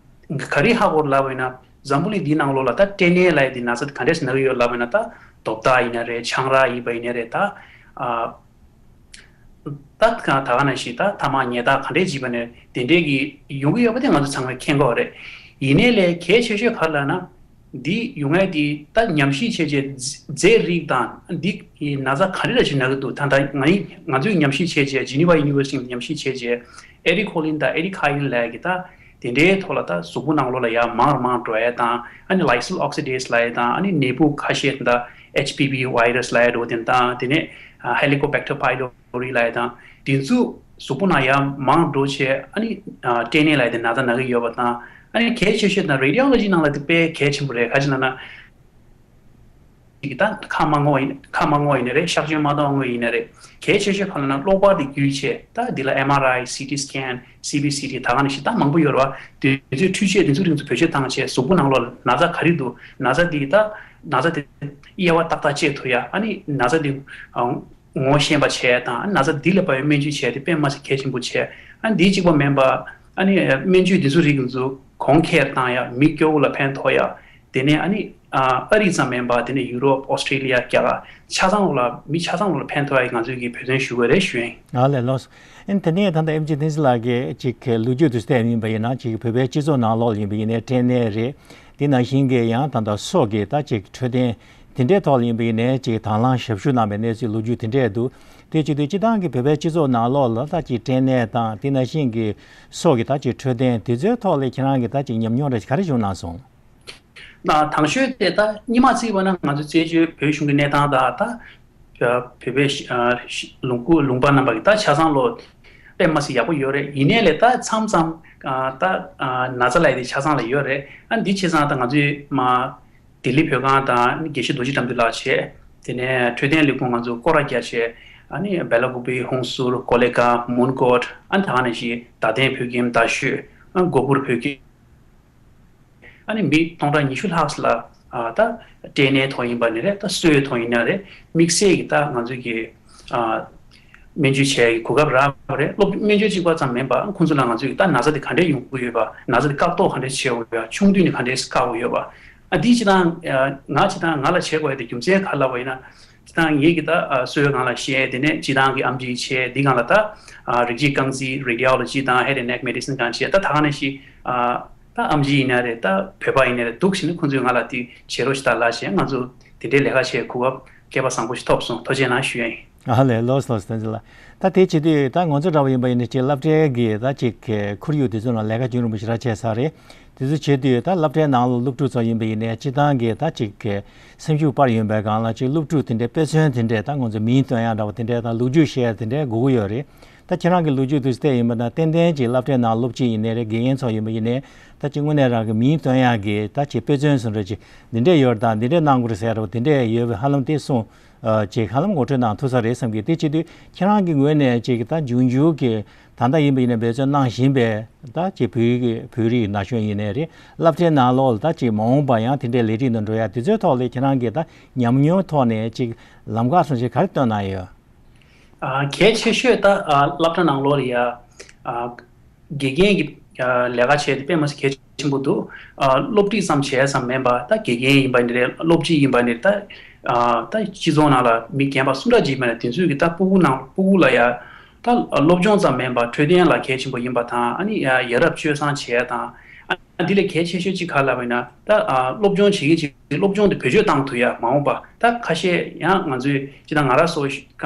ག་རེ་ཧ་གོ་ལབ་པ་ཡིན་ན་འཛམ་བུ་གླིང་འདིའི་ནང་ལོགས་ལ་ད་སྐྲན་ནད་ལབ་ཡ་དེ་ན་ཚ་ག་འདྲས་ན་གི་ཡོད་ལབ་པ་ཡིན་ན་ད་དོ་བདག་ཡིན་ན་རེད། ཆང་རག་ཡིན་པ་ཡིན་ན་རེད། ད་ཨ། ད་ག་ད་ག་ནང་བཞིན་ད་ཐ་མག་ཉལ་ཐ་ག་འདྲས་བྱིས་པ་ནས་དེ་འདྲས་ཀྱི་ཡོང་གི་ཡོད་པ་དེ་ང་ཚོ་ཚང་མས་མཁྱེན་གྱི་ཡོད་རེད། ཡིན་ནའི་ལས་གལ་ཆེ་ཤོས་ག་རེ་ལབ་ན། འདི་ཡོང་ཡ་དེ་ད་ཉམས་ཞིབ་བྱས་རྗེས་རྫས་རིགས་དང་འདི་ན་ཚ་ག་འདྲས་ལ་ཅིག་ན་གི་འདུག་ད་ད་ང་ཡི་ང་ཚོས་ཉམས་ཞིབ་བྱས་རྗེས་ཇི་ནི་ཝ་ཡུ་ནི་ཝར་སི་ཊི་ཉམས་ཞིབ་བྱས་རྗེས་ཨེ་ཌི་ཁོ་ལིན་དང་ཨེ་ཌི་ཁ་ཡིན་ལབ་ཡ་གི་ད་དེ་འདྲའི་ཐོག་ལ་ད་གཟུགས་པོ་ནང་ལོགས་ལ་ཡར་མང་རུ་མང་རུ་འགྲོ་ཡ་དང་ཨ་ནི་ལའི་སིལ་ཨོག་སི་ཌེ་སི་ལབ་ཡ་དང་ཨ་ནི་ནད་འབུ་ཁ་ཤས་ད་ཨེཆ་པི་ཝི་ཝའི་ར་སི་ལབ་ཡ་འགྲོ་དེ་དང་དེ་ནས་ཧེ་ལི་ཀོ་བེག་ཊར་པའི་ལོ་རི་ལབ་ཡ་དང་དེ་ཚོ་གཟུགས་པོ་ནང་ཡར་མང་རུ་འགྲོ་བྱས་ཨ་ནི་སྐྲན་ནད་ལབ་ཡ་དེ་ན་ཚ་ན་གི་ཡོད་པ་དང་ཨ་ནི་གལ་ཆེ་ཤོས་དང་རེ་ཌི་ཡོ་ལོ་ཇི་ནང་ལ་དེ་དཔེ་གལ་ཆེན་པོ་རེད། ག་ཅི་ལབ་ན། ཅིག་གིས་ད་ཁ་མ་ངོ་ཡིན་ཁ་མ་ངོ་ཡིན་ན་རེད། གཤག་བཅོས་མ་གཏོང་ངོ་ཡིན་ན་རེད། གལ་ཆེ་ཤོས་གང་ལ་ན་གློག་པར་དེ་བརྒྱུད་བྱས་ད་འདི་ལ་ཨེམ་ཨར་ཨའི། སི་ཊི་སི་ཀེན། སི་བྷི་སི་ཊི། ད་ག་ནང་བཞིན་ད་མང་པོ་ཡོད་རེད་བ། དེ་ཚོའི་འཕྲུལ་ཆས་དེ་ཚོ་རིགས་ཚོ་བེད་སྤྱོད་བཏང་བྱས་གཟུགས་པོ་ནང་ལོགས་ལ་ན་ཚ་ག་རེ་འདུག་ན་ཚ་དེ་ད་ན་ཚ་དེ་དབྱེ་བ་ཏག་ཏག་དཔྱད་ཐུབ་ཡ། ཨ་ནི་ན་ཚ་དེ་ངོ་ཤེས་པ་བྱས་དང་ན་ཚ་འདི་ལ་དཔག་པའི་སྨན་བཅོས་བྱས་ཏེ་དཔེ་མ་སྲིད་གལ་ཆེན་པོ་བྱས། ཨ་ནི་འདི་གཅིག་པ་མིན་པ། ཨ་ནི་སྨན་བཅོས་འདི་ཚོ་རིགས་ཚོ་གོང་འཁེལ་བཏང་ཡ། མི་སྐྱོ་བོ་ལ་ཕན་ཐོགས་ཡ། དེ་ནས་ཨ་ནི་ཨ་རི་ཙམ་མིན་པ་དེ་ནས་ཡུ་རོབ། ཨོ་སི་ཀྲི་ལི་ཡ། རྒྱ་གར་ཆ་ཚང་ལ་མི་ཆ་ཚང་ལ་ཕན་ཐོགས་ཡ་ང་ཚོས་ཀྱི་འབད་བརྩོན་ཞུ་དགོས་རེད་ཞུ་ཡིན། ཨ་ལས་ལགས་སོ། ཨ་ནི་དེ་ནས་ད་ལྟ་ཨེམ་ཆི་བསྟན་འཛིན་ལགས་ཀྱིས་ཅིག་ལོ་རྒྱུས་དུ་བལྟས་ཡིན་པ་ཡིན་ན་ཅིག་བོད་པའི་སྤྱི་ཚོགས་ནང་ལོགས་ཡིན་པ་ཡིན་ནའི་སྐྲན་ནད་རེད། དེ་ནང་བཞིན་གྱི་ཡང་ད་ལྟ་སོགས་ཀྱི་ད་ཅིག་འཕྲོད་བསྟེན་དེ་འདྲའི་ཐོག་ལ་ཡིན་པ་ཡིན་ནའི་ཅིག་དང་བླངས་ཞབས་ཞུ་གནང་བའི་གནས་ཚུལ་ལོ་རྒྱུས་དེ་འདྲས་འདུག་དེ་བྱེད་དུས་སྤྱི་བཏང་གི་བོད་པའི་སྤྱི་ཚོགས་ནང་ལོགས་ལ་ད་ཅིག་སྐྲན་ནད་དང་དེ་ནང་བཞིན་གྱི་སོགས་ཀྱི་ད་ཅིག་འཕྲོད་བསྟེན་དེ་ཚོའི་ཐོག་ལ་ཁྱེད་རང་གི་ད་ཅིག་ཉམས་མྱོང་རེ་ག་རེ་བྱུང་གནང་སོང་། ད་དང་ཤོས་དེ་ད་སྔོན་མ་བརྩིས་པ་ན་ང་ཚོ་བཙན་བྱོལ་བོད་གཞུང་གི་གནས་སྟངས་དང་ད་བོད་པའི་ལུང་ཁུག་ལུང་པ་རྣམ་པ་གི་ད་ཆ་ཚང་ལོ་དཔེ་མ་སྲིད་ཡག་པོ་ཡོད་རེད། ཡིན་ནའི་ལས་ད་མཚམས་མཚམས་ད་ན་ཚ་ལབ་ཡ་དེ་ཆ་ཚང་ལ་ཡོད་རེད། ཨ་འདི་བྱས་ཙང་ད་ང་ཚོས་མ་ལྡི་ལི་བོད་ཁང་དང་དགེ་བཤེས་རྡོ་རྗེ་དགྲ་འདུལ་ལགས་བྱས། དེ་ནས་འཕྲོད་བསྟེན་ལས་ཁུངས་ང་ཚོ་སྐོར་ར་རྒྱག་བྱས། ཨ་ནི་སྦེ་ལ་ཀུ་པེ། ཧུན་སུར། ཀོ་ལེ་གྷལ། མོན་གྷོ། ཨ་ནི་ད་ག་ནང་བཞིན་རྡ་སྟེང་བོད་ཁྱིམ། རྡ་ཤོད། ཨ་མགོ་པུར་བོད་ཁྱིམ། ཨ་ནི་མི་སྟོང་ཕྲག་ཉི་ཤུ་ལྷག་ལ་ཨ་ད་སྐྲན་ནད་ཐོག་ཡིན་པ་ནི་རེད། ད་གསོས་ཐོག་ཡིན་ན་རེད། དམིགས་བསལ་གྱི་ད་ང་ཚོས་ཀྱི་ཨ་སྨན་བཅོས་བྱས་ཀྱི་གོ་སྐབས་རག་པ་རེད། སློབ་སྨན་བཅོས་གཅིག་པ་ཙམ་མིན་པ་ཁོང་ཚོ་ལ་ང་ཚོས་ཀྱི་ད་ན་ཚ་དེ་ག་འདྲས་ཡོང་གི་ཡོད་པ། ན་ཚ་དེ་བཀག་འགོག་ག་འདྲས་བྱེད་དགོས་ཡོད་པ། ཆུང་དུས་ནས་ག་འདྲས་བཀག་དགོས་ཡོད་པ། ཨ་འདི་སྤྱི་བཏང་ང་སྤྱི་བཏང་ང་ལ་བྱེད་དགོས་ཡ་དེ་རྒྱུ་མཚན་ག་ལབ་པ་ཡིན་ན། སྤྱི་བཏང་ངེད་ཀྱི་ད་ཨ་གསོས་སྒང་ལ་བཤད། དེ་ནས་སྤྱི་བཏང་གི་ཨེམ་ཆི་བྱས། འདི་སྒང་ལ་ད་ཨ་རིགས་བྱེད་རྐང་འཛིན། རེ་ཌི་ཡོ་ལོ་ཇི་དང་ཧེཌ་ཨེན་ནེག་མེ་ཌི་སིན་སྒང་བྱས། ད་ད་ག་ནང་བཞིན་ཨ་ད་ཨེམ་ཆི་ཡིན་ན་རེད། ད་བོད་པ་ཡིན་ན་རེད། འདུག་བྱས་ནས་ཁོང་ཚོས་ང་ལ་དེ་བྱེད་རོགས་ཞེས་ད་ལབ་བྱས། ང་ཚོ་དེ་འདྲའི་ལས་ཀ་བྱེད་གོ་སྐབས་སྐལ་པ་བཟང་པོ་ཞིག་ཐོབ་སོང་། ཐུགས་རྗེ་གནང་ཞུ་ཡ་ཡིན། ཨ་ལས། ལགས་སོ་ལགས་སོ། བསྟན་འཛིན་ལགས། ད་དེ་བྱེད་དུས་ད་ང་ཚོ་འདྲ་བ་ཡིན་པ་ཡིན་ན་ཅིག་སློབ་གྲྭའི་གི་ད་ཅིག་ཁོར་ཡུག་དེ་ཚོ་ནང་ལས་ཀ་བྱེད་རིང་པོ་ཞེ་དྲག་བྱས་ཚར་རེད། དེ་ཚོ་བྱེད་དུས་ད་སློབ་གྲྭའི་ནང་ལ་སློབ་ཕྲུག་ཚོ་ཡིན་པ་ཡིན་ནའི་སྤྱི་བཏང་གི་ད་ཅིག་གི་སེམས་ཤུགས་སྤར་ཡོང་པའི་སྒང་ལ་ཅིག་སློབ་ཕྲུག་དེ་འདྲའི་དཔེ་མཚོན་དེ་འདྲའི་ད་ང་ཚོ་མིང་སྟོན་ཡ་འདྲ་བ་དེ་འདྲའི་ད་ལོ་རྒྱུས་བཤད་ཡ་དེ་འདྲའི་དགོས་ཀྱི་ཡོད་རེད། ད་ཁྱེད་རང་གི་ལོ་རྒྱུས་དེ་ཚོ་བལྟས་ཡིན་པ་ན་ཏན་ཏན་ཅིག་སློབ་གྲྭའི་ནང་སློབ་སྤྱི་ཡིན་ནའི་རེད། དགེ་རྒན་ཚོ་ཡིན་པ་ཡིན་ནའི་ད་ཅིག་དངོས་གནས་རང་གི་མིང་སྟོན་ཡ་གི་ད་ཅིག་དཔེ་མཚོན་བཟོ་འདྲ་ཅིག་འདི་འདྲས་ཡོད་རེད། ད་འདི་འདྲས་གནང་དགོས་རེད་ཟེར་ཡ་འདྲ་བ་དེ་འདྲས་ཡོད་པའི་ཧ་ལམ་དེ་གསུངས། ཨ་ཅིག་ཧ་ལམ་ངོ་སྤྲོད་གནང་ཐུབ་ས་རེད་བསམ་གི། དེ་བྱེད་དུས་ཁྱེད་རང་གི་ངོས་ནས་ཅིག་ད་འབྱུང་འགྱུར་གྱི་ད་ལྟ་ཡིན་པ་ཡིན་ན་འབད་བརྩོན་གནང་བཞིན་པའི་ད་ཅིག་བོད་ཡིག་བོད་རིགས་ན་གཞོན་ཡིན་ནའི་རེད། སློབ་གྲྭའི་ནང་ལོགས་ལ་ད་ཅིག་མ་འོངས་པ་ཡང་དེ་འདྲའི་ལས་རིགས་ནང་འགྲོ་ཡ་དེ་ཚོའི་ཐོག་ལ་ཁྱེད་རང་གི་ད་ཉམས་མྱོང་ཐོག་ནས་ཅིག་ལམ་ཁ་སོང་ཅིག་ག་རེ་སྟོན་གནང་ཡོད། ཨ་གལ་ཆེ་ཤོས་ད་ཨ་སློབ་གྲྭ་ནང་ལོགས་ལ་ཡ་ཨ་དགེ་རྒན་གྱི་ཨ་ལས་ཀ་བྱས་ཏེ་དཔེ་མ་སྲིད་གལ་ཆེན་པོ་འདུག་ཨ་སློབ་ཁྲིད་ཙམ་བྱས་ཙམ་མིན་པ་ད་དགེ་རྒན་ཡིན་པ་ནི་རེད། སློབ་སྤྱི་ཡིན་པ་ནི་རེད། ད་ཨ་ད་སྤྱི་ཚོགས་ནང་ལ་མི་རྒན་པ་སུ་འདྲ་ཅིག་ཡིན་པ་ནི་དེ་ཚོས་ཀྱི་ད་ཕྲུ་གུ་ནང་ཕྲུ་གུ་ལ་ཡ་ད་སློབ་སྦྱོང་ཙམ་མིན་པ་འཕྲོད་བསྟེན་ལ་གལ་ཆེན་པོ་ཡིན་པ་དང་། ཨ་ནི་ཡ་ཡ་རབས་སྤྱོད་བཟང་བྱས་དང་། ཨ་འདི་ལས་གལ་ཆེ་ཤོས་གཅིག་ག་ལབ་པ་ཡིན་ན་ད་ཨ་སློབ་སྦྱོང་བྱེད་ཀྱི་ཅིག་སློབ་སྦྱོང་དེ་བེད་སྤྱོད་བཏང་ཐུབ་ཡ། མ་འོངས་པ་ད་ཁ་ཤས་ཡང་ང་ཚོས་ཅི་ད་ང་རང་སོགས་ཤིག་ག་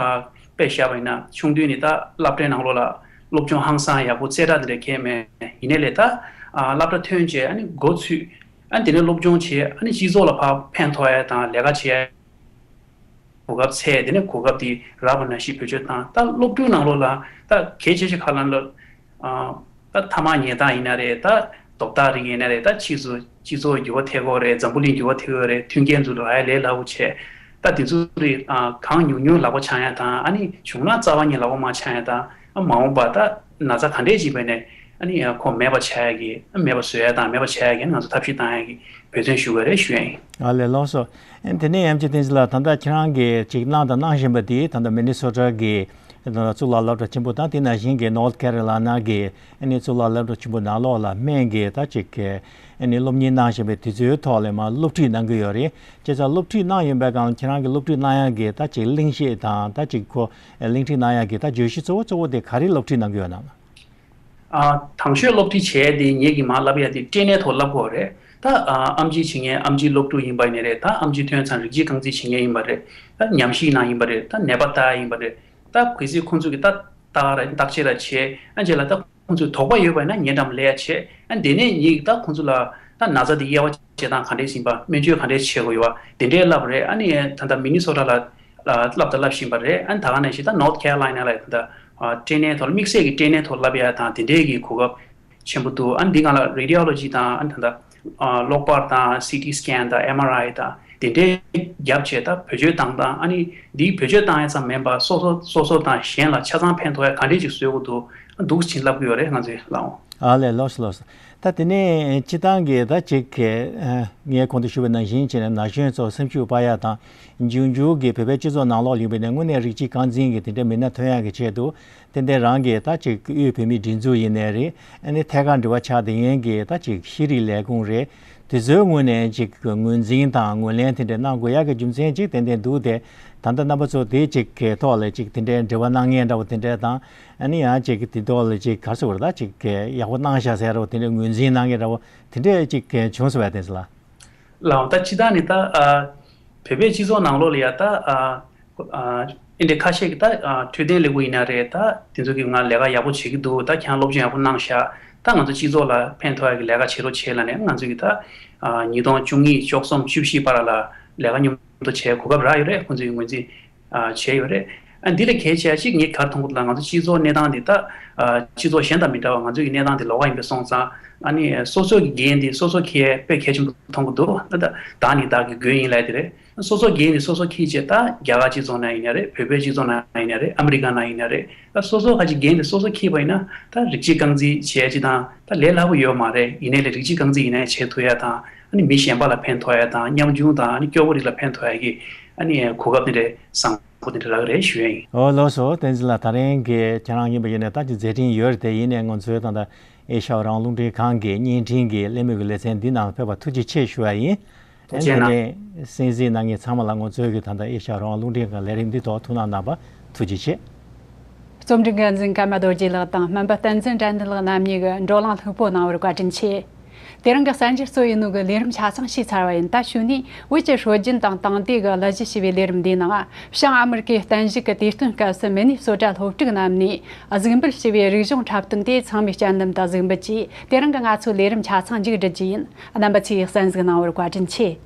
དཔེ་བཞག་པ་ཡིན་ན་ཆུང་དུས་ནས་ད་སློབ་གྲྭའི་ནང་ལོགས་ལ་སློབ་སྦྱོང་ཧང་སང་ཡག་པོ་རྩེ་གྲ་དེ་འདྲ་གང་ཡང་མེད། ཡིན་ནའི་ལས་ད་ཨ་སློབ་གྲྭ་ཐོན་རྗེས་ཨ་ནི་འགོ་ཚུགས། ཨ་ནི་དེ་ནས་སློབ་སྦྱོང་བྱས། ཨ་ནི་སྤྱི་ཚོགས་ལ་ཕར་ཕན་ཐོགས་ཡ་དང་ལས་ཀ་བྱེད་ཡ་གོ་སྐབས་འཚོལ། དེ་ནས་གོ་སྐབས་དེ་རག་པ་ནང་བཞིན་བེད་སྤྱོད་བཏང་། ད་སློབ་ཕྲུག་ནང་ལོགས་ལ་ད་གལ་ཆེ་ཤོས་ག་ལབ་ན་ཨ་ད་ཐ་མག་ཉོ་སྟངས་ཡིན་ན་རེད། ད་རྡོག་རྡོག་རིགས་ཡིན་ན་རེད། ད་ཕྱིས་སུ་སྤྱི་ཚོགས་འགྱུར་བ་ཐེབས་ཀྱི་ཡོད་རེད། འཛམ་བུ་གླིང་འགྱུར་བ་ཐེབས་ཀྱི་ཡོད་རེད། མཐུན་རྐྱེན་ཚོ་རག་ཡ་ལས་སླ་པོ་བྱས། ད་དེ་ཚོ་རིགས་ཨ་གང་ཉུང་ཉུང་ལག་པ་འཆང་ཡ་དང་། ཨ་ནི་བྱུང་ན་རྩ་བ་ཉིད་ལག་པ་མ་འཆང་ཡ་དང་། ཨ་མ་འོངས་པ་ད་ན་ཚ་ག་འདྲས་ཅིག་བྱས་ནས་ཨ་ནི་ཁོ་མེད་པ་བྱ་ཡ་གི་ཨ་མེད་པ་བཟོ་ཡ་དང་མེད་པ་བྱ་ཡ་གི་ང་ཚོ་ཐབས་ཤེས་བཏང་ཡ་གི་འབད་བརྩོན་ཞུ་དགོས་རེད་ཞུ་ཡ་ཡིན། ཨ་ལས། ལགས་སོ། ཨ་དེ་ནས་ཨེམ་ཆི་བསྟན་འཛིན་ལགས། ད་ལྟ་ཁྱེད་རང་གིས་ཅིག་གནང་དང་གནང་བཞིན་པ་དེ་ད་ལྟ་མི་ནི་སོ་ཊ་གི་གཙུག་ལག་སློབ་གྲྭ་ཆེན་པོ་དང་། དེ་ནང་བཞིན་གྱི་ནོར་ཐི་ཁེ་རོ་ལའི་ན་གི་ཨ་ནི་གཙུག་ལག་སློབ་གྲྭ་ཆེན་པོ་ནང་ལོགས་ལ་སྨན་གྱི་ད་ཅིག་གི་ཨ་ནི་སློབ་གཉེར་གནང་བཞིན་པའི་དུས་ཚོད་ཐོག་ལ་མར་སློབ་ཁྲིད་གནང་གི་ཡོད་རེད། བྱས་ཙང་སློབ་ཁྲིད་གནང་ཡོད་པའི་སྒང་ལ་ཁྱེད་རང་གི་སློབ་ཁྲིད་གནང་ཡག་གི་ད་ཅིག་གླེང་གཞི་དང་ད་ཅིག་ཁོ་གླེང་ཁྲིད་གནང་ཡག་གི་ད་བརྗོད་གཞི་གཙོ་བོ་གཙོ་བོ་དེ་ག་རེ་སློབ་ཁྲིད་གནང་གི་ཡོད་ན། ཨ་དང་ཤོས་སློབ་ཁྲིད་བྱས་ཏེ་ངེད་ཀྱིས་མར་བསླབ་ཡ་དེ་སྐྲན་ནད་ཐོག་བསླབ་དགོས་རེད། ད་ཨ་ཨེམ་ཆི་བྱེད་མཁན་ཨེམ་ཆི་སློབ་ཕྲུག་ཡིན་པ་ཡིན་ནའི་རེད། ད་ཨེམ་ཆི་ཐོན་ཙང་རིགས་གཅིག་རྐང་འཛིན་བྱེད་མཁན་ཡིན་པ་རེད། ད་ཉམས་ཞིབ་གནང་ཡིན་པ་རེད། ད་ནད་པ་ལྟ་ཡ་ཡིན་པ་རེད། ད་གལ་སྲིད་ཁོང་ཚོ་གིས་ད་བརྟག་ར་བརྟག་དཔྱད་ར་བྱས། ཨ་རྗེས་ལ་ད་ཁོང་ཚོས་དོགས་པ་ཡོད་པ་ཡིན་ན་ངའི་འགྲམ་སླེབས་ཡ་བྱས། ཨ་དེ་ནས་ངས་ད་ཁོང་ཚོ་ལ་ད་ན་ཚ་དེ་དབྱེ་བ་འབྱེད་སྟངས་ག་འདྲས་ཡིན་པ། སྨན་བཅོས་ག་འདྲས་བྱེད་དགོས་ཡོད་པ་དེ་འདྲས་བསླབ་རེད། ཨ་ནི་ད་ལྟ་མི་ནི་སོ་ཊ་ལ་ཨ་བསླབ་དང་བསླབ་བཞིན་པ་རེད། ཨ་ནི་ད་ག་ནང་བཞིན་ད་ནོར་ཐི་ཁེ་རོ་ལའི་ན་ལ་ད་ལྟ་ཨ་སྐྲན་ནད་ཐོག་དམིགས་བསལ་གྱི་སྐྲན་ནད་ཐོག་བསླབ་ཡ་དང་དེ་འདྲས་ཀྱི་གོ་སྐབས་ཆེན་པོ་འདུག་ཨ་ནི་འདི་སྒང་ལ་རེ་ཌི་ཡོ་ལོ་ཇི་དང་། ཨ་ནི་ད་ལྟ་ཨ་གློག་པར་དང་། སི་ཊི་སི་ཀེན་དང་། ཨེམ་ཨར་ཨའི་དང་། དེ་འདྲའི་རྒྱབ་བྱས་ད་བེད་སྤྱོད་བཏང་སྟངས། ཨ་ནི་འདིའི་བེད་སྤྱོད་བཏང་ཡ་ཙམ་མིན་པར་སོ་སོ་སོ་སོ་དང་གཞན་ལ་ཆ་ཚང་ཕན་ཐོགས་ཡ་ག་འདྲས་ཅིག་བཟོ་དགོས་འདུག་འདུག་ཕྱིན་ལབ་ཀྱི་ཡོད་རེད་ང་ཚོས་ལགས། ཨ་ལས། ལགས་སོ། ལགས་སོ། ད་དེ་ནས་སྤྱི་བཏང་གི་ད་ཅིག་གི་ཨ་ངས་གོང་དུ་ཞུས་པ་ནང་བཞིན་བྱས་ནས་ན་གཞོན་ཚོ་སེམས་ཤུགས་སྤར་ཡ་དང་། འབྱུང་འགྱུར་གྱི་བོད་པའི་སྤྱི་ཚོགས་ནང་ལོགས་ལ་ཡོད་པའི་ནས་དངོས་གནས་རིགས་གཅིག་རྐང་འཛིན་གྱི་དེ་འདྲའི་མི་སྣ་ཐོན་ཡག་གི་ཆེད་དུ། ཏན་ཏན་རང་གི་ད་ཅིག་དབུས་བོད་མིའི་སྒྲིག་འཛུགས་ཡིན་ནའི་རེད། ཨ་ནི་ཐད་ཀར་འབྲེལ་བ་ཆགས་བསྡད་མཁན་གྱི་ད་ཅིག་ཤེས་རིག་ལས་ཁུངས་རེད། དེ་ཚོའི་ངོས་ནས་ཅིག་ངོས་འཛིན་དང་ངོས་ལེན་དེ་འདྲ་གནང་དགོས་ཡག་གི་རྒྱུ་མཚན་ཅིག་ཏན་ཏན་འདུག་སྟེ། ད་ལྟ་རྣམ་པ་ཚོ་དེ་ཅིག་གི་ཐོག་ལ་ཅིག་དེ་འདྲའི་འབྲེལ་བ་གནང་མཁན་འདྲ་བོ་དེ་འདྲ་དང་། ཨ་ནི་ཡང་ཅིག་དེ་ཐོག་ལ་ཅིག་ག་རེ་ཟེར་དགོས་རེད། ད་ཅིག་ཡག་པོ་གནང་ཤག་ཟེར་རོ། དེ་འདྲའི་ངོས་འཛིན་གནང་མཁན་འདྲ་བོ་དེ་འདྲ་ཅིག་བྱུང་སོང་བས། བསྟན་འཛིན་ལགས། ལགས། ད་སྤྱི་བཏང་ནས་ད་ཨ་བོད་པའི་སྤྱི་ཚོགས་ནང་ལོགས་ལ་ཡ་ད་ཨ་ཨ་ཨེ་འདྲ་ཁ་ཤས་ཀྱིས་ད་ཨ་འཕྲོད་བསྟེན་ལས་ཁུངས་ཡིན་ན་རེད། ད་དེ་ཚོ་གིས་ང་ལས་ཀ་ཡག་པོ་བྱེད་ཀྱི་འདུག་ད་ཁྱེད་རང་སློབ་སྦྱོང་ཡག་པོ་གནང་ཤག་ད་ང་ཚོ་སྤྱི་ཚོགས་ལ་ཕན་ཐོགས་ཡག་གི་ལས་ཀ་བྱེད་རོགས་བྱེད་ལབ་ནས། ང་ཚོ་གིས་ད་ཨ་ཉིས་སྟོང་བཅུ་གཉིས་བཅུ་གསུམ་བཅུ་བཞི་བར་ལ་ལས་ཀ་མཉམ་དུ་བྱེད་གོ་སྐབས་རག་ཡོད་རེད། ཁོང་ཚོས་ངོས་འཛིན་ཨ་བྱས་ཡོད་རེད། ཨ་འདི་ལས་གལ་ཆེ་བ་ཞིག་ངས་ག་རེ་མཐོང་གི་འདུག་ལབ། ང་ཚོ་སྤྱི་ཚོགས་གནས་སྟངས་འདི་ད་ཨ་སྤྱི་ཚོགས་གཞན་དང་མི་འདྲ་བ། ང་ཚོ་གི་གནས་སྟངས་འདི་ལོགས་ཀ་ཡིན་པ་སོང་ཙང་། ཨ་ནི་སོ་སོ་གི་འགན་འདི་སོ་སོ་འཁྱེར་ཡ་དཔེ་གལ་ཆེན་པོ་མཐོང་གི་འདུག་ད་ད་བདག་ནི་བདག་གི་མགོན་ཡིན་ལབ་དེ་རེད། སོ་སོ་འགན་འདི་སོ་སོ་འཁྱེར་བྱས། ད་རྒྱ་གར་སྤྱི་ཚོགས་ནང་ཡིན་ན་རེད། བོད་པའི་སྤྱི་ཚོགས་ནང་ཡིན་ན་རེད། ཨ་མི་རི་ཀ་ནང་ཡིན་ན་རེད། ད་སོ་སོ་ཁ་ཅིག་འགན་འདི་སོ་སོ་འཁྱེར་བ་ཡིན་ན། ད་རིགས་གཅིག་རྐང་འཛིན་བྱས་ཅིག་དང་ད་ལས་སླ་པོ་ཡོད་མ་རེད། ཡིན་ནའི་ལས་རིགས་གཅིག་རྐང་འཛིན་ཡིན་ནའི་བྱེད་ཐུབ་ཡ་དང་། ཨ་ནི་མི་གཞན་པ་ལ་ཕན་ཐོགས་ཡ་དང་། ཉམ་ཆུང་དང་ཨ་ནི་སྐྱོ་བོ་རིགས་ལ་ཕན་ཐོགས་ཡ་གི་ཨ་ནི་གོ་སྐབས་དེ་འདྲ་བཟང་པོ་དེ་འདྲ་རག་གི་རེད་ཞུ་ཡ་ཡིན། ཨོ་ལགས་སོ། བསྟན་འཛིན་ལགས། ད་རིང་གི་ཁྱེད་རང་ཡིན་པ་ཡིན་ནའི་ད་ཅིག་མཛད་འཕྲིན་ཡོད་རེད་དེ། ཡིན་ནའི་ང་ཚོའི་ད་ལྟ་ཨེ་ཤ་ཡ་རང་དབང་རླུང་འཕྲིན་ཁང་གི་བརྙན་འཕྲིན་གྱི་གླེང་མོལ་གྱི་ལེ་ཚན་འདི་ནང་ལ་ཕེབས་པར་ཐུགས་རྗེ་ཆེ་ཞུ་བ་ཡིན། ཐུགས་རྗེ་གནང་། ཨེ་ནས་གསན་གཟིགས་གནང་མཁན་ཚང་མ་ལ་ང་ཚོའི་གི་ད་ལྟ་ཨེ་ཤ་ཡ་རང་དབང་རླུང་འཕྲིན་ཁང་ལས་རིམ་འདི་ཐོག་ཐུགས་སྣང་གནང་བར་ཐུགས་རྗེ་ཆེ། རྩོམ་སྒྲིག་འགན་འཛིན་ཀརྨ་རྡོ་རྗེ་ལགས་དང་སྨན་པ་བསྟན་འཛིན་དགྲ་འདུལ་ལགས་རྣམ་གཉིས་ཀྱིས་བགྲོ་གླེང་ལྷུག་པོ་གནང་བར་བཀའ་དྲིན་ཆེ། དེ་རིང་གི་གསར་འགྱུར་གཙོ་ཡིན་ནོ་གི་ལས་རིམ་ཆ་ཚང་ཞུས་ཚར་བ་ཡིན། ད་ཞུ་ནས་བོད་ཀྱི་སྲོལ་རྒྱུན་དང་དེང་དུས་ཀྱི་གླུ་གཞས་ཞེས་པའི་ལས་རིམ་འདིའི་ནང་། བྱང་ཨ་མི་རི་ཀའི་བརྟན་བཞུགས་ཀྱི་དུས་སྟོན་སྐབས་སུ་མི་ནི་སོ་ཊ་སློབ་ཕྲུག་རྣམས་ནས་གཟིགས་འབུལ་ཞུས་པའི་རིག་གཞུང་འཁྲབ་སྟོན་དེ་ཚང་མས་སྤྱན་འདུམ་དང་གཟིགས་འབུལ་གྱིས། དེ་རིང་གི་ང་ཚོའི་ལས་རིམ་ཆ་ཚང་མཇུག་སྒྲིལ་རྒྱུ་ཡིན། རྣམ་པ་ཚོས་གསན་གཟིགས་གནང་བར་བཀའ་དྲིན་ཆེ།